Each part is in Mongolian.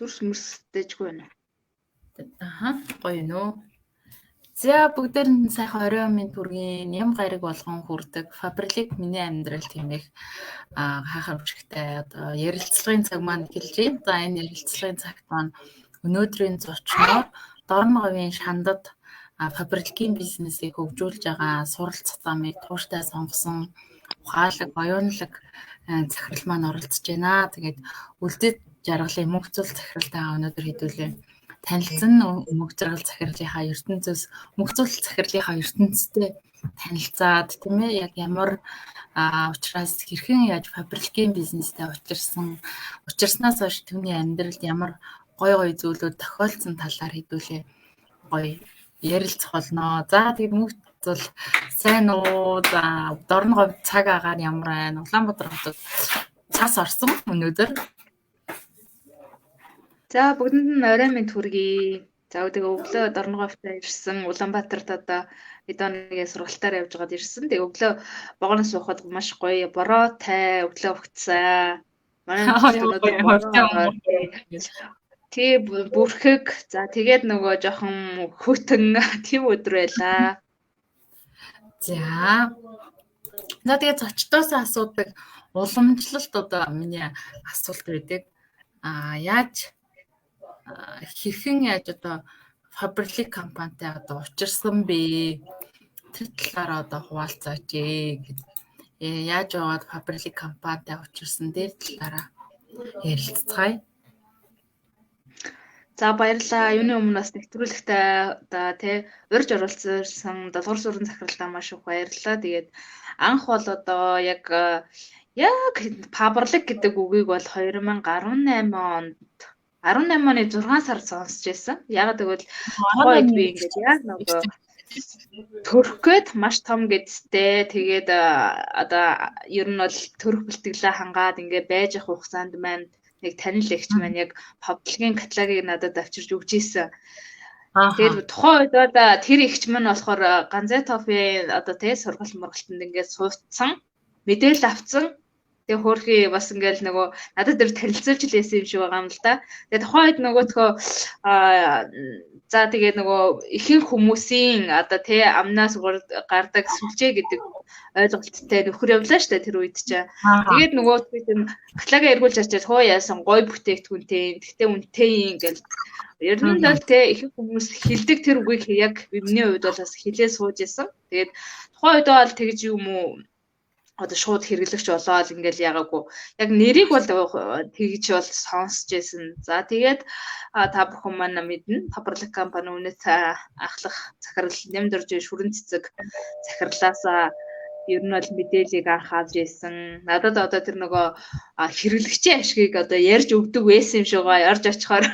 Дүрс мөрсдэжгүй байна. Аха, гоё нөө. За, бүгдээрэнд нь сайхан оройн мэнд хүргэе. Ням гариг болгон хүрдэг Faberlic миний амьдрал тэмээх хайхрамжигтай одоо ярилцлагын цаг маань эхэлж байна. За, энэ ярилцлагын цагт маань өнөөдрийн зочноор Дорно говийн Шандад Faberlic-ийн бизнесийг хөгжүүлж байгаа суралцах замыг тууштай сонгосон ухаалаг, оюунлаг захирал маань оролцож байна. Тэгээд Үлдэд жаргалын мөнх зул захиралтайгаа өнөөдөр хэдүүлээ танилцсан, мөнх жаргал захирлынхаа ертөнцөөс, мөнх зул захирлынхаа ертөнцтэй танилцаад, тийм ээ, яг ямар учраас хэрхэн яаж Faberlic-ийн бизнестэй учирсан, учирснаас хойш түүний амьдралд ямар гоё гоё зүйлүүд тохиолдсон талаар хэдүүлээ гоё ярилцах болно. За, тэгээд мөнх зул, сайн уу? За, Дорно говь цаг агаар ямар байна? Улаанбаатар хотод цас орсон өнөөдөр. За, бүгдэнд нь орой мэнд хүргэе. За, тэгээ өглөө Дорно говьтой ирсэн. Улаанбаатарт одоо эдоныгийн сургалтаар явж байгаад ирсэн. Тэгээ өглөө вагоноос суухад маш гоё бороотай өглөө угтсан. Манай өнөөдөр бороо тий бүрхэг. За, тэгээд нөгөө жоохон хүйтэн тийм өдөр байлаа. За. За, тэгээд зочдоос асуудаг уламжлалт одоо миний асуулт байдаг. Яаж, хэрхэн яаж одоо Faberlic компанитай одоо учирсан бэ? Тэр талаараа одоо хуваалцаач ээ гэд. Яаж яваад Faberlic компанитай учирсан дээр талаараа ярилцгаая. За, баярлалаа. Юуны өмнө бас нэвтрүүлэгтээ одоо тий урьж оролцсон Долгор сүрэн захиралдаа маш их баярлалаа. Тэгээд анх бол одоо яг яг Faberlic гэдэг үгийг бол 2018 онд, 18 оны 6 сард сонсч байсан. Яг тэгвэл тухайн үед би ингээд яг нөгөө төрөх гээд маш том гэдтэй. Тэгээд одоо ер нь бол төрөх бэлтгэлээ хангаад ингээд байж явах хугацаанд маань нэг танил эгч маань яг Faberlic-ийн каталогийг надад авчирч өгч ийсэн. Тэгээд тухайн үед бол тэр эгч маань болохоор Ганзатофын одоо тий сургалт мургалтанд ингээд суудсан, мэдээлэл авцсан. Тэгээ хөөрхий бас ингээл нөгөө надад тэр танилцуулж л байсан юм шиг байгаа юм л да. Тэгээ тухайн үед нөгөөтгөө за, тэгээ нөгөө ихэнх хүмүүсийн одоо тий амнаас гардаг сүлжээ гэдэг ойлголттой нөхөр явлаа штэ тэр үед чинь. Тэгээд нөгөө тийм каталога эргүүлж ачаад, хөө яасан гой бүтээгдэхүүнтэй. Тэгтээ үнэтэй юм гэл. Ер нь бол тий ихэнх хүмүүс хилдэг тэр үгийг яг миний хувьд бол бас хилээ сууж исэн. Тэгээд тухайн үед бол тэгж юм уу одоо шууд хэрэглэгч болоод ингээл яагаагүй. Яг нэрийг бол тэгж бол сонсч байсан. За, тэгээд та бүхэн маань мэднэ. Faberlic компани үнэт ахлах захирал Нямдорж шүрэн цэцэг захирлаасаа ер нь бол мэдээллийг анх авч ирсэн. Надад одоо тэр нөгөө хэрэглэгчийн ашигыг одоо ярьж өгдөг байсан юм шиг байгаа. Орж очихоор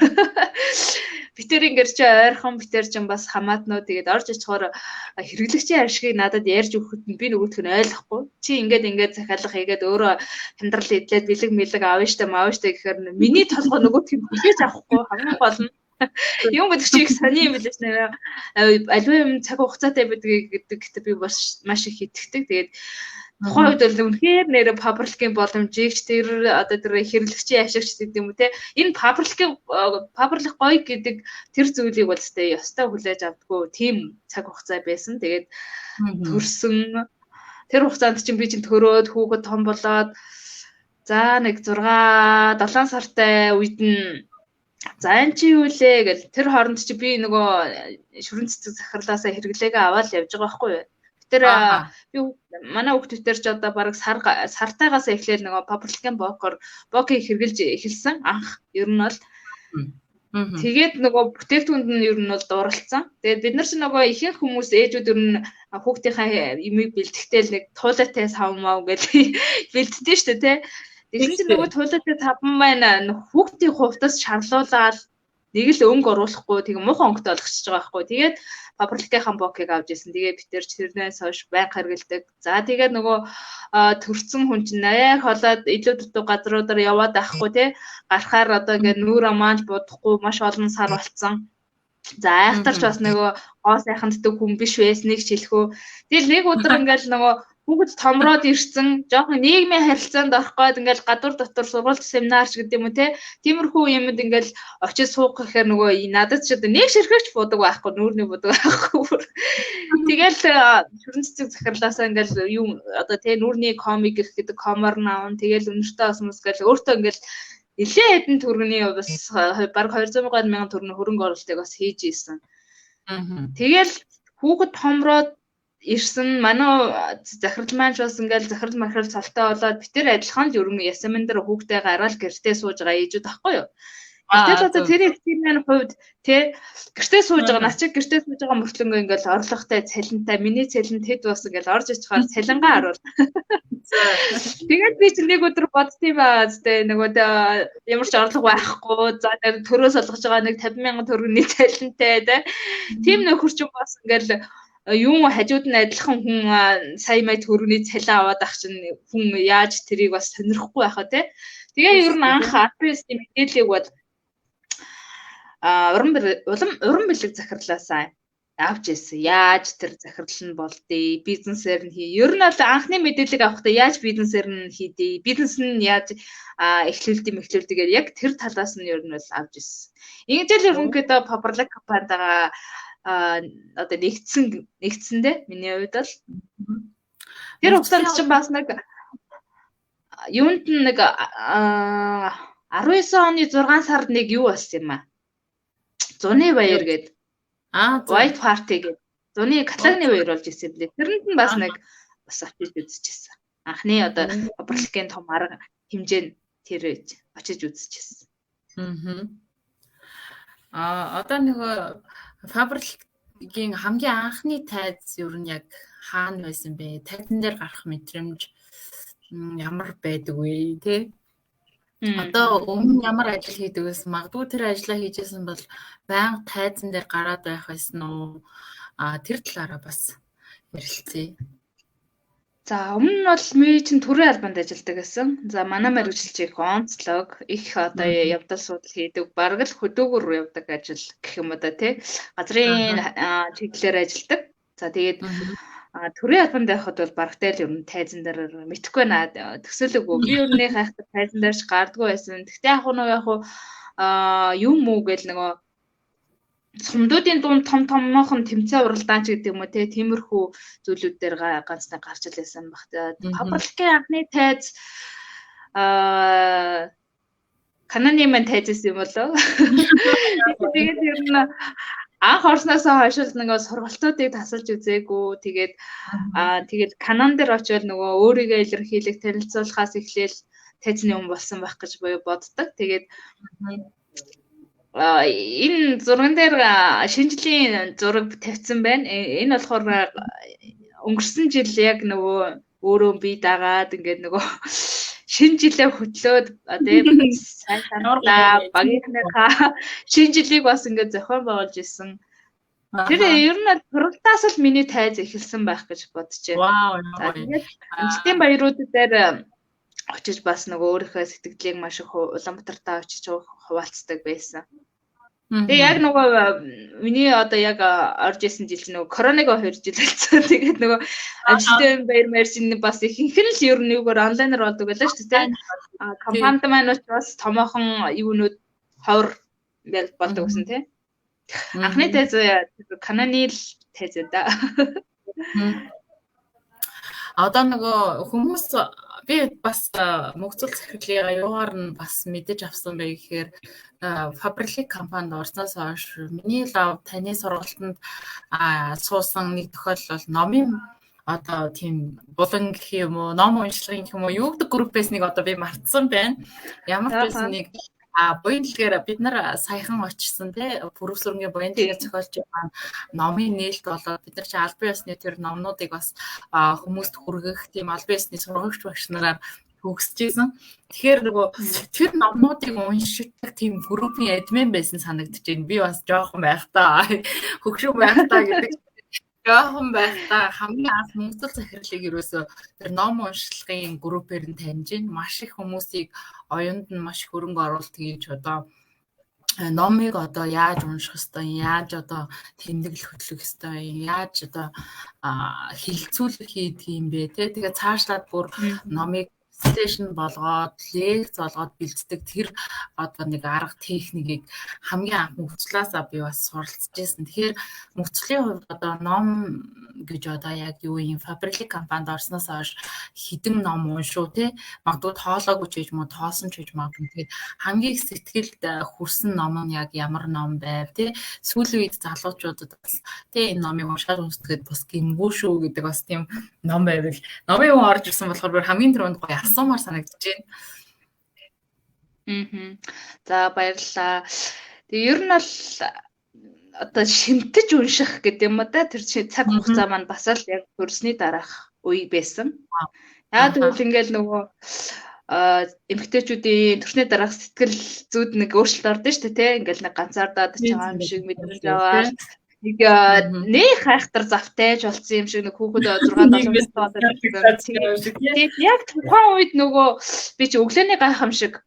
битэр ингээд чи ойрхон, битэр чинь бас хамаатнуу, тэгээд орж очихоор хэрэглэгчийн ашигыг надад ярьж өгөхөд нь би нөгөөх нь ойлгохгүй. Чи ингээд ингээд захиалга хийгээд өөрөө хямдрал идлээд бэлэг мэлэг авна штэ, маавна штэ гэхээр миний толгой нөгөөх нь хүлээж авахгүй, хамгийн гол нь юм гэдэг чи их сони юм билээ нэ. Аливаа юм цаг хугацаатай байдгийг гэдэг гэхдээ би бас маш их итгэдэг. Тэгээд тухайн үед бол үнэхээр нэр Faberlic-ийн боломжийг ч тэр одоо тэр хэрэглэгчийн ашигч гэдэг юм уу те, энэ Faberlic-ийн Faberlic гоё гэдэг тэр зүйлийг бол тэ ёстой хүлээж авдаггүй тийм цаг хугацаа байсан. Тэгээд төрсөн тэр хугацаанд чинь би чинь төрөөд хүүхэд том болоод, за, нэг 6 7 сартай үед нь за, энэ чи юу лээ гэл, тэр хооронд чи би нөгөө шүрэн цэцэг захирлаасаа хэрэглээгээ аваад явж байгаа байхгүй юу. Тэр би манай хүүхдүүдээр ч одоо бараг сар сартайгаас эхлээл нөгөө Faberlic-ийн бокор бокийг хэрэгжилж эхэлсэн анх ер нь бол. Тэгээд нөгөө бүтээгдэхүүнд нь ер нь бол дурлалцсан. Тэгээд бид нар ч нөгөө ихэнх хүмүүс ээжүүд ер нь хүүхдийнхээ юмыг бэлтгэхдээ л нэг туулайтай сав мав гэж бэлддэг шүү дээ, тий. Тэгсэн чинь нөгөө туулайтай савн маань хүүхдийн хувцас шарлуулаад нэг л өнгө оруулахгүй, тэгээ муухай өнгөтэй болгочихж байгаа байхгүй. Тэгээд Faberlic-ийн бокийг авч ирсэн. Тэгээд бид тэр тэрнээс хойш байнга хэрэглэдэг. За, тэгээд нөгөө төрцөн хүн чинь наяар холоод илүү дутуу газруудаар яваад байхгүй тий. Гарахаар одоо ингээд нүүр амааж будахгүй маш олон сар болцсон. За, айхтарч бас нөгөө гоо сайхан ддэг хүн биш байсныг ч хэлэхүү. Тэгэл нэг өдөр ингээл нөгөө Хүүхэд томроод ирсэн, жоохон нийгмийн харилцаанд орох гээд ингээл гадуур дотор сургууль семинарч гэдэг юм уу те. Тиймэрхүү юмд ингээл очиж суух гэхээр нөгөө надад ч одоо нэг ширхэгч будаг байхгүй, нүүрний будаг байхгүй. Тэгэл шүрэн цэцэг захирлаасаа ингээл юм одоо те нүүрний комик гэх гэдэг комор наавн тэгэл өнөртөө бас мус гэл өөртөө ингээл нэлээд хэдэн төгрөгийн бас бараг 200 мянган төгрөгийн хөрөнгө оруулалтыг бас хийж исэн. Тэгэл хүүхэд томроод ирсэн манай захирал маань ч бас ингээл захирал махирал цалтай болоод бид тэр адилхан л ерөн ясамын дээр хүүхдээ гаргаал гэртээ сууж байгаа ээжүүд ахгүй юу. Гэтэл одоо тэр ихтийн маань хувьд тэ гэртээ сууж байгаа наа чи гэртээ сууж байгаа мөртлөнгөө ингээл орлоготой цалинтай миний цалин тэд бас ингээл орж ичгаар цалингаа харуул. Тэгээд би чинь нэг өдөр боддtiin баа зү нөгөө ямар ч орлого байхгүй за төрөөс олгож байгаа нэг 50 мянган төгрөгийн цалинтай тэ тийм нөхөр чинь бас ингээл юм хажууд нь адилхан хүн сая мая төгрөгийн цалин аваад ах чинь хүн яаж тэрийг бас сонирхгүй байхаа те. Тэгээ ер нь анх RPS-ийн мэдээллийг бол уран бэлэг захирлаасаа авч ирсэн. Яаж тэр захирал нь болдъё, бизнесээр нь хий. Ер нь бол анхны мэдээллийг авахдаа яаж бизнесээр нь хийдэй, бизнес нь яаж эхлүүлдэг мэхлүүлдэг гэдэг яг тэр талаас нь ер нь бол авч ирсэн. Ингэж л ерөнхийдөө Faberlic компанитайгаа одоо нэгдсэндээ миний хувьд бол тэр хугацаанд чинь бас нэг юунд нэг 19 оны 6 сард нэг юу болсон юм аа. Зуны баяр гээд White Party гээд зуны каталогны баяр болж ирсэн юм лээ. Тэрэнд нь бас нэг бас очиж үзчихсэн. Анхны одоо Faberlic-ийн том арга хэмжээ нь тэр очиж үзчихсэн. Одоо нөгөө Faberlic-ийн хамгийн анхны тайз ер нь яг хаана байсан бэ? Тайзан дээр гарах мэдрэмж ямар байдаг вэ, тэ? Одоо өмнө ямар ажил хийдэг байсан? Магадгүй тэр ажлаа хийжсэн бол байнга тайзан дээр гараад байх байсан уу? Тэр талаараа бас ярилцъя. За өмнө нь бол ми чинь төрийн албанд ажилладаг гэсэн. За манай мэргэжил чи их онцлог, их одоо явдал судал хийдэг, бараг л хөдөөгөр явдаг ажил гэх юм уу да тий. Газрын чиглэлээр ажилладаг. За тэгээд төрийн албанд байхад бол барагтай л ер нь тайзан дээр мэдэхгүй наа төсөөлөөгүй. Би ер нь хайхтай тайзан дээр ч гардггүй байсан. Гэхдээ яг нөгөө яг юм уу гэл нөгөө сумдуудын дунд том томоохон тэмцээн уралдаан ч гэдэг юм уу те тиймэрхүү зүйлүүд дээр ганц нэг гарч ил байсан баг. Faberlic-ийн анхны тайз Кананы маань тайз юм болоо. Тэгээд ер нь анх орсноосоо хойш л нөгөө сургалтуудыг тасалж үзээгүй. Тэгээд тэгээд Канан дээр очиод нөгөө өөрийгөө илэрхийлэх, танилцуулахаас эхлээл тайзны юм болсон байх гэж боддог. Тэгээд энэ зурган дээр шинэ жилийн зураг тавьсан байна. Энэ болохоор өнгөрсөн жил яг нөгөө өөрөө бие дагаад ингээд нөгөө шинэ жилээ хөтлөөд тийм сайн саналаа багийнхныхаа шинэ жилийг бас ингээд зохион байгуулж исэн. Тэр ер нь сургалтаас л миний тайз эхэлсэн байх гэж бодож байна. Вау. Амжилтын баярууд дээр очиж бас нөгөө өөрийнхөө сэтгэлийг маш их Улаанбаатартаа очиж хуваалцдаг байсан. Тэгээ яг нөгөө миний одоо яг орж исэн жил чинь нөгөө коронавиго 2 жил болсон. Тэгээд нөгөө амжилтын баяр маяр чинь бас ихэнх нь л ер нь юугаар онлайнаар болдог байлаа шүү дээ. Компанид маань бас томоохон юунууд ховор ингээл болдог гэсэн тий. Анхны тайз Кананы л тайз да. Одоо нөгөө хүмүүс би бас мөгцөл захирлын юугаар нь бас мэдэж авсан бэ гэхээр Faberlic компанид орсноос хойш миний лав таны сургалтанд суусан нэг тохиолдол бол номын одоо тийм булан гэх юм уу, ном уншлагын гэх юм уу, юу гэдэг группээс нэг одоо би мартсан байна. Ямар ч байсан нэг буян дэлгээр бид нар саяхан очсон тий Пүрэвсүрэнгийн буян дэлгээр зохиолж байгаа номын нээлт болоод бид нар чи албан ёсны тэр номнуудыг бас хүмүүст хүргэх тийм албан ёсны сургагч багш нараар төгсөж. Тэгэхээр нөгөө тэр номнуудыг уншдаг тийм группийн админ байсан санагдаж байна. Би бас жоохон байхдаа хөгшин байхдаа гэдэг жоохон байхдаа хамгийн анх Монголын захирлыг ерөөсөө тэр ном уншлагын группээр нь таньж гин маш их хүмүүсийг оюунд нь маш их хөрөнгө оруулалт хийж одоо Номыг одоо яаж унших ёстой, яаж одоо тэмдэглэх хөтлөх ёстой, яаж одоо хилцүүлэх хийдэг юм бэ те. Тэгээ цаашлаад бүр номыг presentation болгоод, лекц болгоод бэлддэг тэр одоо нэг арга техникийг хамгийн анх Мөнхцлөөсөө би бас суралцж байсан. Тэгэхээр Мөнхцлийн хувьд одоо ном гэж одоо яг юу юм, Faberlic компанид орсноос хойш хэдэн ном уншуу те, магадгүй тоолоогүй ч гэж мөн, тоосон ч гэж магадгүй. Тэгээд хамгийн их сэтгэлд хүрсэн ном нь яг ямар ном байв те, сүүлийн үед залуучуудад бас те энэ номыг уншаад үздэхэд бас гэмгүй шүү гэдэг бас тийм ном байвал, номын хүн орж ирсэн болохоор бүр хамгийн түрүүнд гоё асуумаар санагдаж байна. За, баярлалаа. Тэгээ ер нь бол одоо шимтэж унших гэдэг юм уу да, тэр цаг хугацаа маань бас л яг төрсний дараах үе байсан. Яг тэгвэл ингээл нөгөө эмэгтэйчүүдийн төрсний дараах сэтгэл зүйд нэг өөрчлөлт ордог шүү дээ тий. Ингээл нэг ганцаардаад ч байгаа юм шиг мэдрэмж аваад, нэг нэх хайхтар завтайж болсон юм шиг, нэг хүүхэд 6 7 болсон. Тэгээд яг тухайн үед нөгөө би чи өглөөний гайхамшиг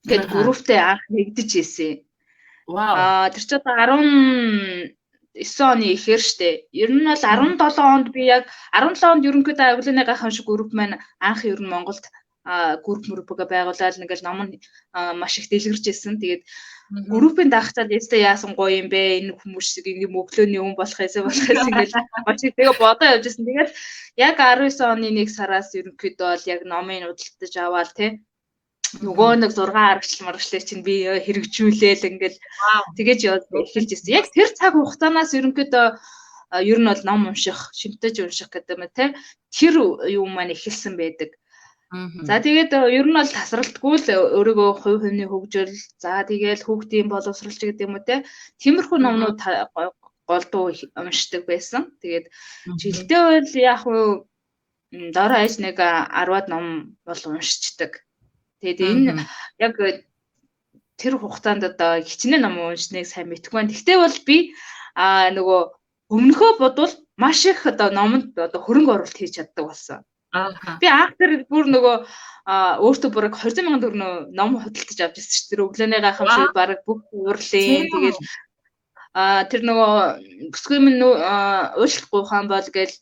гээд групптэй анх нэгдэж ирсэн. Тэр чи одоо 19 оны ихээр штэ. Ер нь бол 17 онд би яг 17 онд ерөнхийдөө өглөөний гайхамшиг групп маань анх ер нь Монголд групп мөрөбөгөө байгуулаад ингээл ном нь маш их дэлгэрч ирсэн. Тэгээд группийн дагчаад ястаа яасан гоё юм бэ? Энэ хүмүүс шиг ингэ өглөөний хүн болох юмсан болох юмсан ингээл маш их тэгээ бодоо явж ирсэн. Тэгээд яг 19 оны 1 сараас ерөнхийдөө бол яг номыг худалдаж аваад тий нөгөө нэг 6 аргачлал маргачлыг чинь би хэрэгжүүлээл ингээл тэгэж яваад эхэлж ирсэн. Яг тэр цаг хугацаанаас ерөнхийдөө ер нь бол ном унших, шимтэж унших гэдэг юм те тэр юм маань эхэлсэн байдаг. За, тэгээд ер нь бол тасралтгүй л өөрийгөө хувь хүний хөгжил, за тэгээд хүүхдийн боловсролч гэдэг юм уу те, тиймэрхүү номнууд голдуу уншдаг байсан. Тэгээд жилдээ бол яг уу дорой аж нэг 10-аад ном бол уншчихдаг. Тэгээд энэ яг тэр хугацаанд одоо хичнээн ном уншныг сайн мэдэхгүй байна. Гэхдээ бол би нөгөө өмнөхөө бодвол маш их одоо номонд одоо хөрөнгө оруулалт хийж чаддаг болсон. Би анх тэр бүр нөгөө өөртөө бүр 200 сая төгрөг ном худалдаж авч ирсэн шүү. Тэр өглөөний гайхамшиг баг бүх уурлын тэгэл тэр нөгөө бүсгүй минь уушлах гуйхан бол гээл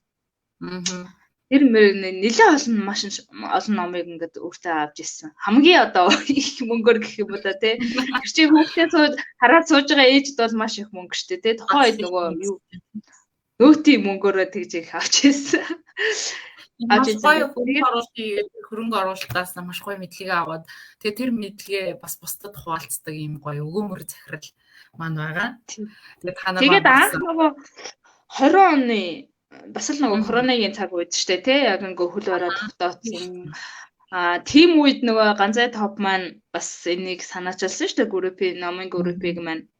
тэр нэлээд олон маш олон номыг ингээд өөртөө авч ирсэн. Хамгийн одоо их мөнгөөр гэх юм уу да тий. Тэр чинь хүүхдээ сууж хараад сууж байгаа ээжд бол маш их мөнгө шүү дээ тий. Тухайн үед нөгөө юу нөөтийн мөнгөөрөө тэгж их авч ирсэн. Маш гоё хөрөнгө оруулалт хийгээд, хөрөнгө оруулалтаас маш гоё мэдлэгээ аваад, тэгээ тэр мэдлэгээ бас бусдад хуваалцдаг юм гоё өгөөмөр захирал маань байгаа. Тэгээд та нар тэгээд анх нөгөө 20 оны бас л нөгөө коронагийн цаг үед штэ тий, яг ингээ хөл бараа тогтооцсон. Тийм үед нөгөө ганцай топ маань бас энийг санаачилсан штэ, группийн номын группийг маань.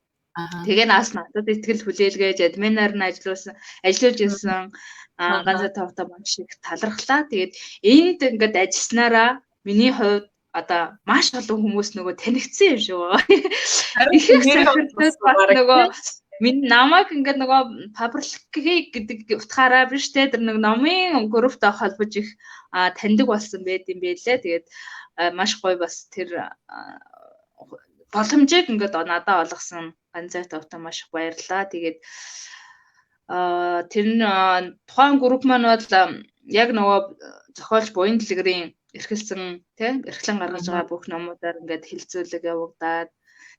Тэгээ нас надад итгэл хүлээлгээж админаар нь ажиллуулсан, ажиллуулж ирсэн ганцай топтой маш их талархлаа. Тэгээд энд ингээд ажилласнараа миний хувьд одоо маш олон хүмүүс нөгөө танигдсан юм шиг байгаа. Их их захирлууд бас нөгөө минь намайг ингээд нөгөө Faberlic гэдэг утгаараа биш те, тэр нэг номын групптэй холбож их таньдаг болсон байд юм байлээ. Тэгээд маш гоё бас тэр боломжийг ингээд надад олгосон ганцай товтой маш их баярлалаа. Тэгээд тэр нь тухайн групп маань бол яг нөгөө зохиолч Буян Дэлгэрийн эрхэлсэн тий эрхлэн гаргаж байгаа бүх номуудаар ингээд хилцүүлэг явагдаад,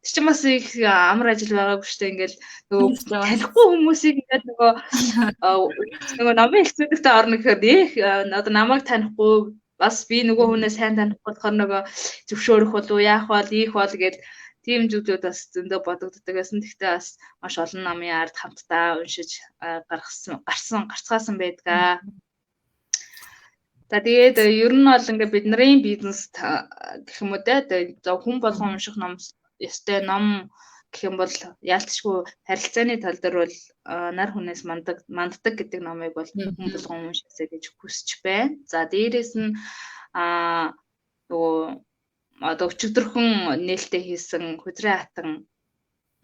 тэр чинь бас их амар ажил байгаагүй шүү дээ. Ингээл нөгөө танихгүй хүмүүсийг ингээд нөгөө нөгөө номын хилцүүлэгтээ орно гэхээр эх одоо намайг танихгүй, бас би нөгөө хүнээ сайн танихгүй болохоор нөгөө зөвшөөрөх болов яах бол ийх бол гээд тийм зүйлүүд бас зөндөө бодогддог байсан. Гэхдээ бас маш олон намын ард хамтдаа уншиж гаргасан гарсан гарцгаасан байдгаа. За, тэгээд ер нь бол ингээ бидний бизнес гэх юм уу те, хүн болгон унших ном ёстой ном гэх юм бол яалтчгүй харилцааны тал дээр бол нар хүнээс манддаг манддаг гэдэг номыг бол хүн болгон уншаасай гэж хүсэж байна. За, дээрээс нь нөгөө одоо өчигдөрхөн нээлттэй хийсэн Хүзрээ хатан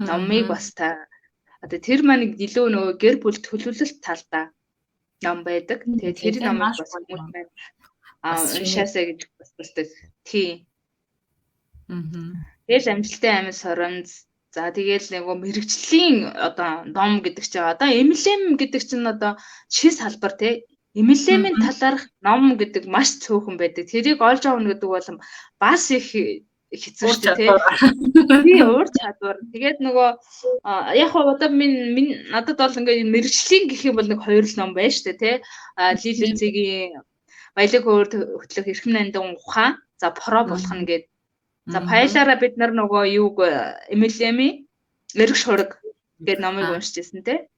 номыг бас та одоо тэр маань илүү нөгөө гэр бүл төлөвлөлт талдаа ном байдаг. Тэгээд тэр номыг бас хүмүүс маань уншаасай гэж бас хүсдэг. Тийм. Тэгэл амжилттай амьд соронз. За тэгэл нөгөө мэрэгжлийн одоо ном гэдэг чинь одоо MLM гэдэг чинь одоо шин салбар тий. MLM-ийн талаарх ном гэдэг маш цөөхөн байдаг. Тэрийг олж авна гэдэг бол бас их хэцүү шүү дээ тий. Тий, уур чадвар. Тэгээд нөгөө яг хаа одоо минь надад бол ингээ мэрэгжлийн гэх юм бол нэг хоёр л ном байна шүү дээ тий. Лилицгийн Баялаг өөр хөтлөх эрхэм нандин ухаан, за про болох нь гээд. За пайлаараа бид нар нөгөө юуг MLM-ийн эрэг шураг гэдэг номыг уншиж ирсэн тий.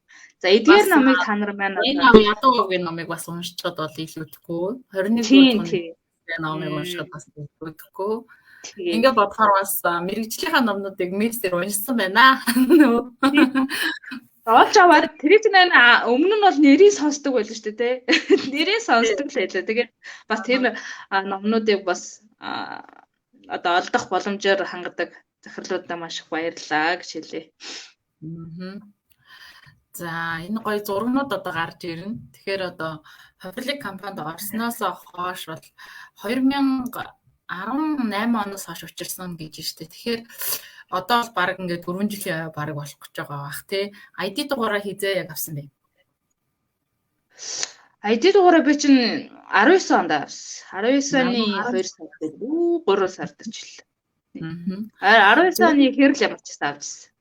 За эдгээр номыг та нар маань энэ ядуугийн номыг бас уншчиход бол илүүдэхгүй. 21 дугаар номыг уншихад бас илүүдэхгүй. Ингээ бодохоор бас мэрэгжлийнхаа номнуудыг мессээр уншсан байна. Олж аваад тэр чинь өмнө нь бол нэрийг сонсдог байлаа шүү дээ тий. Нэрийг сонсдог л байлаа. Тэгээд бас тэр номнуудыг бас одоо олдох боломжоор хангадаг захирлуудаа маш их баярлалаа гэж хэлье. За энэ гоё зургнууд одоо гарч ирнэ. Тэгэхээр одоо Faberlic компанид орсноос хойш бол 2018 оноос хойш учирсан гэж штэ. Тэгэхээр одоо бол баг ингээд 4 жилийн баг болох гэж байгаа бах тий. ID дугаараа хизээ яг авсан бэ? ID дугаараа би чинь 19 онд авсан. 19 оны 2 сард үү 3 сард ч л. 19 оны хэрэл ямар ч гэсэн авчихсан.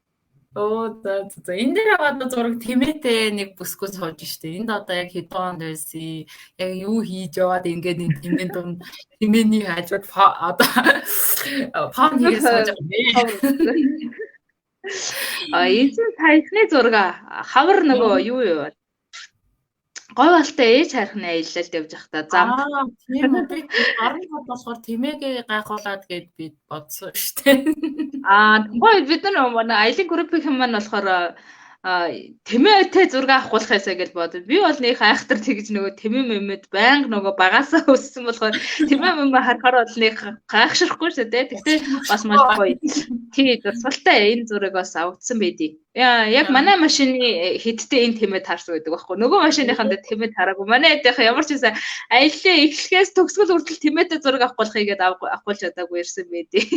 Оо за за. Энэ дээр одоо зураг тэмээтэй нэг бүсгүй сууж штэ. Энд одоо яг хэдэн онд байсан, яг юу хийж яваад ингээд энэ тэмээн дунд тэмээний хажууд одоо фон хийгээ сууж байгаа юм. А энэ чинь саяхны зураг хавар нөгөө юу юу гой балтай ээж харихны аяллалд явж байхдаа зам. Тийм үү. Би орон тод болохоор тэмээгээ гайхуулаад гэд би бодсон шүү дээ. Тухайн бид нар манай аялын группийн маань болохоор тэмээтэй зураг авахулах байсаа гэж бодод. Би бол нэг айхтар тэгж нөгөө тэмээ мэмэд байнга нөгөө багасаа өссөн болохоор тэмээ мэмэ харахаар бол нэг гайхшрахгүй шүү дээ. Тэгтээ бас маш гоё. Тий, дурсгалтай энэ зураг бас авагдсан байдий. Яг манай машины хэдтэй энэ тэмээ таарсан байдаг байхгүй. Нөгөө машиныханд тэмээ таараагүй. Манай эдийнх ямар ч байсан аяллаа эхлэхээс төгсгөл хүртэл тэмээтэй зураг авахулахыг гээд авахулж чадаагүй ирсэн байдий.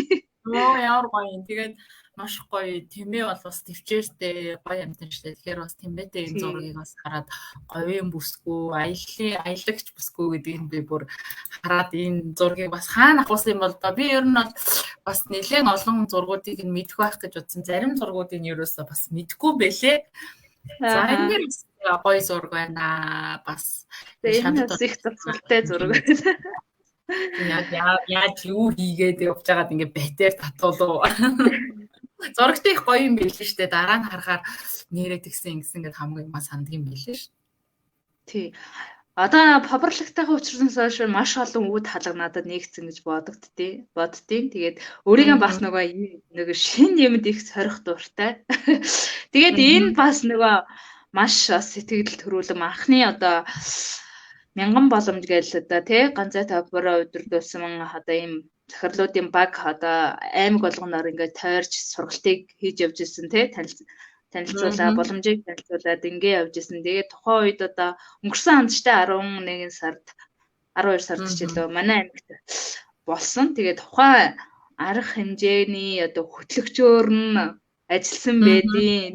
Оо ямар гоё юм. Тэгээд маш гоё тэмээ бол бас төвчээртэй гоё амьтан шүү дээ. Тэгэхээр бас тэмээтэй энэ зургийг бас хараад говийн бүсгүй, аяллаа аялагч бүсгүй гэдгийг би бүр хараад энэ зургийг бас хаана авахсан юм бол доо. Би ер нь бол бас нэлээд олон зургуудыг нь мэдэх байх гэж бодсон. Зарим зургуудыг нь ерөөсөө бас мэдэхгүй бэлээ. За энэ дэр гоё зураг байна. Бас энэ бас их зургалтай зураг байна. Яг яаж юу хийгээд явж байгаад ингээ байтер татуулуу. Зурагтай их гоё юм билээ шүү дээ. Дараа нь харахаар нэрээ тэгсэн ингэсэн гэд хамгийн маа санддаг юм билээ шүү. Тий. Одоо Faberlic-тайгаа учирсанаас хойш маш олон үе талга надад нэгдсэн гэж бодогддیں۔ Боддیں۔ Тэгээд өөрийгөө бас нөгөө шинэ юмд их сорих дуртай. Тэгээд энэ бас нөгөө маш бас сэтгэл төрүүлэн анхны одоо мянган боломж гээл одоо тий ганцаа тавбараа удирдуулсан одоо ийм захирлуудын баг одоо аймаг болгоноор ингээд тойрч сургалтыг хийж явж ирсэн тий танилцуулаа боломжийг танилцуулаад ингээ явж исэн. Тэгээд тухайн үед одоо өнгөрсөн хандштай 11 сард 12 сард ч илүү манай аймагт болсон. Тэгээд тухайн арга хэмжээний одоо хөтлөгчөөр нь ажилласан байдیں۔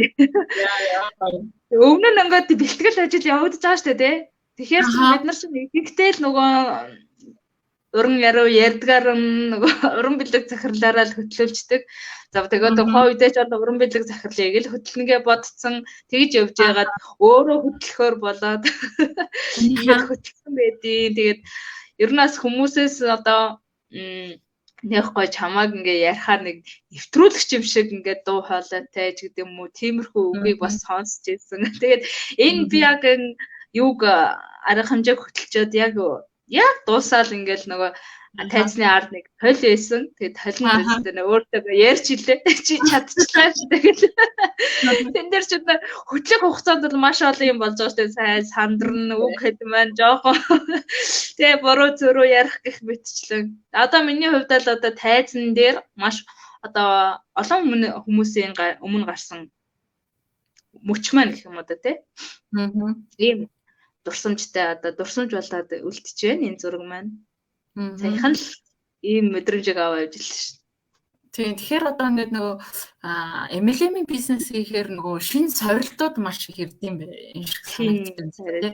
Өмнө нь ингээд бэлтгэл ажил явагдаж байгаа шүү дээ тий. Тэгэхээр бид нар чинь ихэнхдээ л нөгөө уран яруу ярьдгаар нь нөгөө уран бэлэг захирлаараа л хөтлүүлждэг. За тэгээд тухайн үедээ ч одоо уран бэлэг захирлыг л хөтлөнгээ бодцсон тэгж явж байгаад өөрөө хөтлөхөөр болоод ингээд хөтлсөн байдیں۔ Тэгээд ер нь бас хүмүүсээс одоо нэг гоё чамааг ингээ ярихаар нэг нэвтрүүлэгч юм шиг ингээ дуу хоолойтой ч гэдэг юм уу тиймэрхүү үгийг бас сонсч ирсэн. Тэгээд энэ би яг юуг арга хэмжээг хөтөлчөөд яг дуусаал ингээл нөгөө тайзны ард нэг толь байсан. Тэгээд толь нь дээр өөртөө ярьж илээ. Чи чадчихлаа шүү дээ. Тэн дээр ч одоо хөтлөх хугацаанд бол маш олон юм болж байгаа шүү дээ. Сайн сандарна, үг хэд маань жоохон тэгээ буруу зөрүү ярих гэх мэтчлэн. Одоо миний хувьд л одоо тайзан дээр маш одоо олон хүмүүсийн өмнө гарсан мөч маань гэх юм уу да тий. Ийм дурсамжтай одоо дурсамж болоод үлдчихэж байна энэ зураг маань. Саяхан л ийм мэдрэмжийг аваа явж илээ шүү. Тийм, тэгэхээр одоо ингээд нөгөө MLM-ийн бизнес хийхээр нөгөө шинэ сорилтууд маш их ирдэм юм шиг санагдсан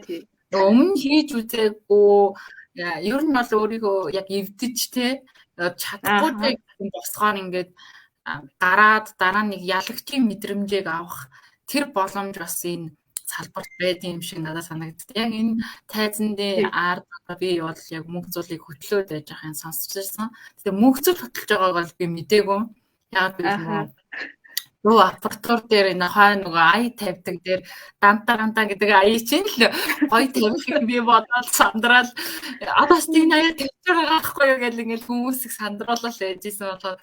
тийм. Нөгөө өмнө хийж үзээгүй, ер нь бол өөрийгөө яг эвдэж те чадахгүй гэсэн босгоор ингээд гараад дараа нэг ялагчийн мэдрэмжийг авах тэр боломж бас энэ салбарт байдаг юм шиг надад санагддаг. Яг энэ тайзан дээр ард би бол яг мөнгө зүйлийг хөтлөөд байж байгааг сонсч ирсэн. Тэгээ мөнгө зүйл хөтлөж байгааг бол би мдээгүй. Яг би нөгөө аппаратур дээр энэ хой нөгөө ая тавьдаг дээр данта ганта гэдэг ая чинь л гоё тавих юм би бодоод сандраал одоо бас энэ аяа тавьж байгаа байхгүй юу гэл ингээл хүмүүсийг сандруулал байж исэн болохоор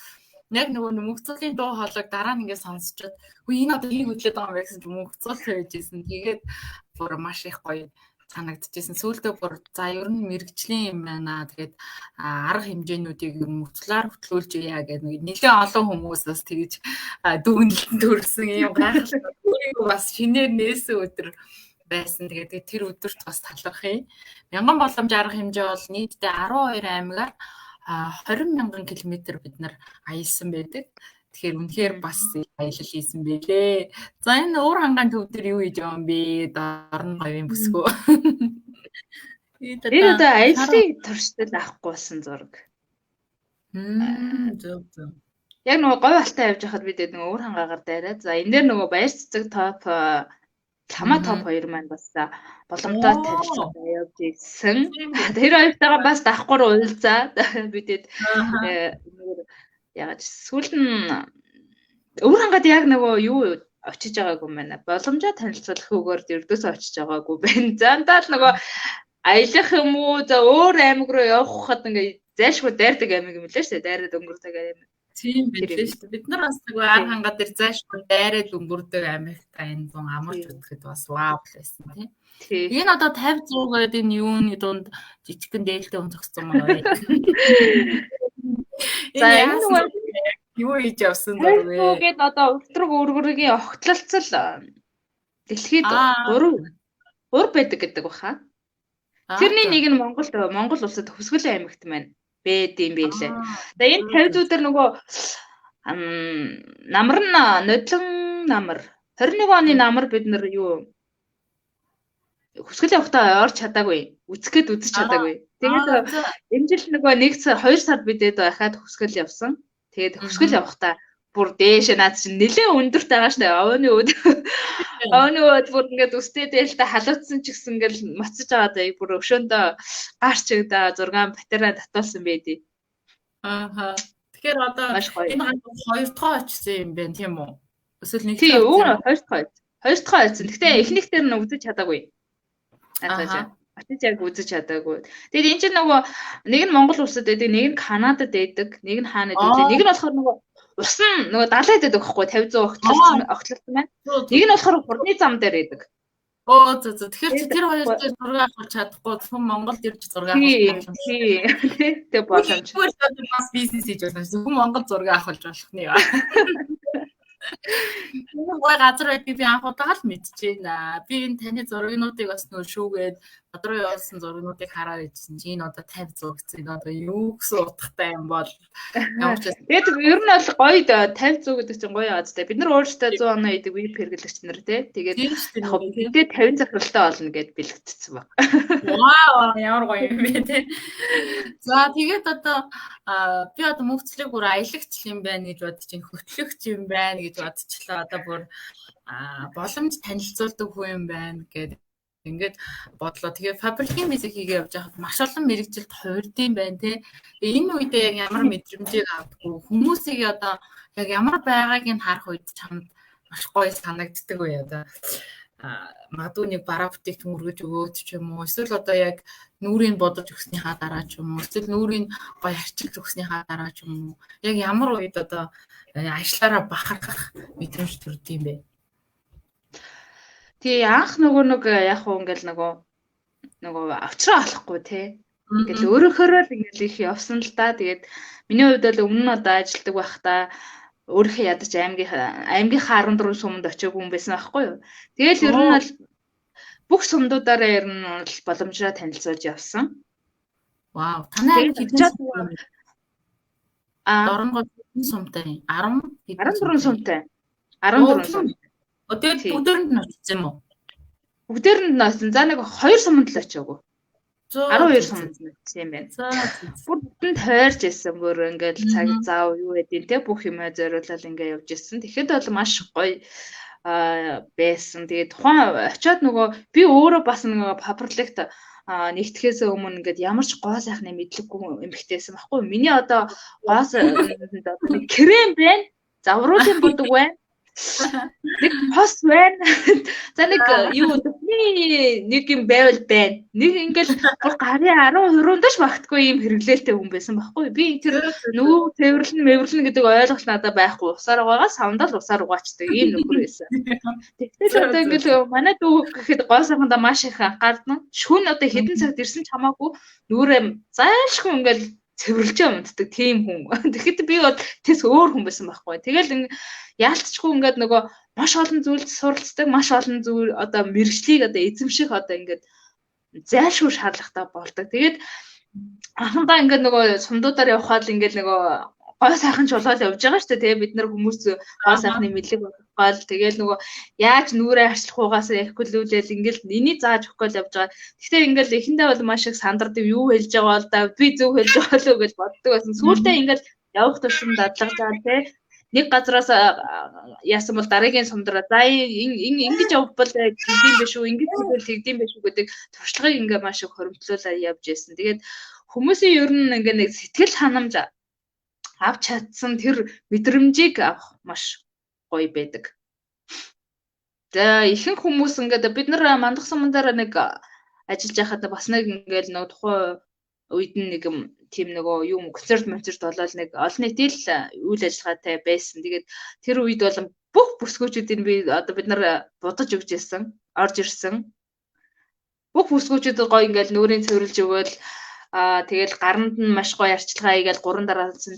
яг нөгөө мөнгөцөлийн дуу хоолойг дараа нь ингээд сонсчод үгүй энэ одоо хийг хөдлөөд байгаа юм бэ гэсэн чинь мөнгөцөл байж исэн. Тэгээд бүр маш их гоё санагдчихсэн. Сүүлдээ бүр за ер нь мэрэгжлийн юм байна. Тэгээд арга хэмжээнүүдийг ер нь мөцлөөр хөтлүүлж яа гэдэг нэг нэлээд олон хүмүүс бас тэгж дүгнэлтэнд төрсэн юм гайхалтай. Өөрийгөө бас шинээр нээсэн өдөр байсан. Тэгээд тэр өдөрт бас талархъя. Мянган боломж арга хэмжээ бол нийтдээ 12 аймгаар 20 мянган километр бид нар аялсан байдаг. Тэгэхээр үнэхээр бас аялал хийсэн байлээ. За энэ уур хангаан төв дээр юу хийж байгаа юм бэ? Дорн говийн бүсгөө. Энэ одоо аяллаа туршдал авахгүй болсон зураг. Зөв зөв. Яг нөгөө говь алтаа явж байхад бид нөгөө уур хангаагаар дайраа. За энэ дээр нөгөө баяр цэцэг топ Чамаа топ 2 маань бас боломжтой танилцуулга явж ирсэн. Тэр хоёртойгоо бас давхар уулзаад бидэд яагаад сүүлд нь өвөр хангад яг нөгөө юу очиж байгаагүй юм байна. Боломжтой танилцуулах үгээр ердөөсөө очиж байгаагүй байна. Зандаа л нөгөө аялах юм уу за өөр аймаг руу явах хад ингээ зайлшгүй дайрдаг аймаг юм лээ шүү дээ. Дайраад өнгөрдөг аймаг. Тийм билээ шүү дээ. Бид нар бас нөгөө ар хангаа дээр зайлшгүй дайраад өнгөрдөг аймагтай энэ зун амарч үзэхэд бас вау байсан тийм. Энэ одоо 50 100 гэдэг энэ юуны дунд жижигхэн дээлтэй хүн зогссон маань байна. За энэ нөгөө юу хийж явсан дургүй. 50 гээд одоо өвтрөг өргөргийн огтлолцол дэлхийд 3 3 байдаг гэдэг баха. Тэрний нэг нь Монгол улсад Хөвсгөлийн аймагт маань бэд юм байлээ. За энэ 50 зүү дээр нөгөө намар нь нодлон намар 21 оны намар бид нар юу Хөвсгөлийн явахдаа орж чадаагүй. Үзэх гээд үзэж чадаагүй. Тэгээд энэ жил нөгөө 1 сар 2 сард бидэд дахиад Хөвсгөл явсан. Тэгээд Хөвсгөл явахдаа бүр дээшээ наад чинь нэлээ өндөрт байгаа штэ. Овооны өөд. Овооны өөд бүр ингээд өстэй дээлтэй халуутсан ч гэсэн ингээд моцож байгаа даа бүр өшөөндөө гарч игдаа 6 батарей татуулсан байдий. Ааха. Тэгэхээр одоо энэ ганц хоёр дахь очсон юм байна тийм үү? Эсвэл нэг дахь? Тийм, хоёр дахь. Хоёр дахь очсон. Гэхдээ эхнийх дээр нь үзэж чадаагүй. Аа. Очиж яг үзэж чадаагүй. Тэгээд энэ чинь нөгөө нэг нь Монгол улсад байдаг, нэг нь Канадад байдаг, нэг нь хаана байдаг. Нэг нь болохоор нөгөө усан нөгөө далайд байдаг байхгүй 50 100 огтлолцсон байна. Нэг нь болохоор хурдны зам дээр байдаг. Оо зөө зөө. Тэгэхээр чи тэр хоёр дээр зураг авах чадахгүй зөвхөн Монголд ирж зураг авах боломж. Тийм. Тэг боломж. Бас бизнес хийж болно. Зөвхөн Монгол зураг авах болох нэ. Энэ гой газар байдгийг би анх удаага л мэдчихээн. Би энэ таны зурагнуудыг бас нөө шүүгээд бод руу явуулсан зурагнуудыг хараад ижсэн чи энэ одоо 50 100 гэсэн энэ одоо юу гэсэн утгатай юм бол ямар ч Тэгээд ер нь бол гоё 50 100 гэдэг чинь гоё азтай. Бид нар өөрсдөө 100 оноо идэг VIP хэрэглэгч нар тий. Тэгээд яг бидээ 50 захиралтай болно гэд бэлэгдсэн баг. Вау, ямар гоё юм бэ тий. За тэгээд одоо би одоо мөнгөцлийг бүр аялагч юм байна гэж бодож чинь хөтлөгч юм байна гэж бодчихлоо. Одоо бүр боломж танилцуулдаг хүн юм байна гэдэг ингээд бодлоо. Тэгээ фабрикийн бизнес хийгээ явж байхад маш олон мэрэгжилд хувирдсан байна те. Энэ үедээ яг ямар мэдрэмжийг авдаггүй хүмүүсийг одоо яг ямар байгааг нь харах үед чамд маш гоё санагддаг үе одоо магадгүй нэг бараа бүтээгдэхүүн өргөж өгөөд ч юм уу эсвэл одоо яг нүрийг бодож өгснийхаа дараа ч юм уу эсвэл нүрийг гоё арчилж өгснийхаа дараа ч юм уу яг ямар үед одоо ажиллаараа бахархах мэдрэмж төрдөг юм бэ? Тий, анх нөгөө нэг яг уу ингээл нөгөө авчраа олохгүй те. Ингээл өөрөөхөөрөө л ингээл их явсан л да. Тэгээд миний хувьд бол өмнө нь одоо ажилтдаг байхдаа өөрийнхөө ядаж аймгийнхаа 14 суманд очиагүй хүн байсан байхгүй юу. Тэгэл ер нь бол бүх сумдуудаараа ер нь бол боломжроо танилцуулж явсан. Вау. Танай аймаг хэдэн сум? Дорногов Сумтай? 10 14 сумтай. 14 сум. Тэгээд бүгдээрэнд нь очсон юм уу? Бүгдээрэнд нь очсон. За нэг 2 суманд л очиагүй. 12 суманд нь очсон юм байна. Бүр бүтэн тойрж исэн, бүр ингээд цаг зав юу гэдیں те, бүх юмаа зориулаад ингээд явж исэн. Тэгэхэд бол маш гоё байсан. Тэгээд тухайн очиод нөгөө би өөрөө бас нөгөө Faberlic-т нэгтгэхээс өмнө ингээд ямар ч гоо сайхны мэдлэггүй эмэгтэйсэн байхгүй. Миний одоо гоо нэг крем байна, завруулын будаг байна, нэг хос байна. За нэг юу нүхний нэг юм байвал байна. Нэг ингээл бүр гарын 10 20-нд ч багтгүй юм хэрэглээлтэй хүн байсан байхгүй. Би тэр нүүр цэвэрлэн мэвэрлэн гэдэг ойлголт надад байхгүй. Усаар угаагаа савндал усаар угаачдаг ийм нөхөр байсан. Тэгтэл одоо ингээл манай дүү гэхэд гоо сайхандаа маш их анхаарна. Шүн одоо хэдэн цагт ирсэн ч хамаагүй нүрээ зайлшгүй ингээл цэвэрлжээ унтдаг тийм хүн. Тэгэхэд би бол тэс өөр хүн байсан байхгүй. Тэгэл яалтчгүй ингээд нөгөө маш олон зүйлд суралцдаг, маш олон зүйл одоо мэрэгжлийг одоо эзэмших одоо ингээд зайлшгүй шаардлагатай болдог. Тэгээд анхандаа ингээд нөгөө сумдуудаар явхаад ингээд нөгөө гой сайхан чулуул явж байгаа шүү дээ. Тэгээ бид нар хүмүүс гой сайхны мэдлэг болгох гал тэгэл нөгөө яаж нүрээ арчлах угаас ярихгүйлүүлэл ингээл энийг зааж өгөх гол явж байгаа. Гэхдээ ингээл эхэндээ бол маш их сандардаг, юу хэлж байгаа бол да би зөв хэлж байгаа л үү гэж боддог байсан. Сүүлдээ ингээл явах тушам дадлага жаа тий нэг газараас яасан бол дараагийн сумдраа за ингэж явбал тэгдэм биш үү, ингэж тэгвэл тэгдэм биш үү гэдэг туршлагыг ингээ маш их хоримтлуулаад явж байсан. Тэгээд хүмүүсийн ер нь ингээ нэг сэтгэл ханамж авч чадсан тэр мэдрэмжийг авах маш гоё байдаг. За ихэнх хүмүүс ингээд бид нар мандах суман дээр нэг ажиллаж байхад бас нэг ингээд нэг тухайн үед нь нэг тийм нөгөө юм концерт концерт болоод нэг олон нийтийн л үйл ажиллагаатай байсан. Тэгээд тэр үед бол бүх бүсгүүчүүдийг би одоо бид нар будаж өгч ирсэн, орж ирсэн. Бүх бүсгүүчүүд гоё ингээд нүрийн цэвэрлж өгөөл тэгэл гаранд нь маш гоё арчилгаа хийгээл гурван дараалсан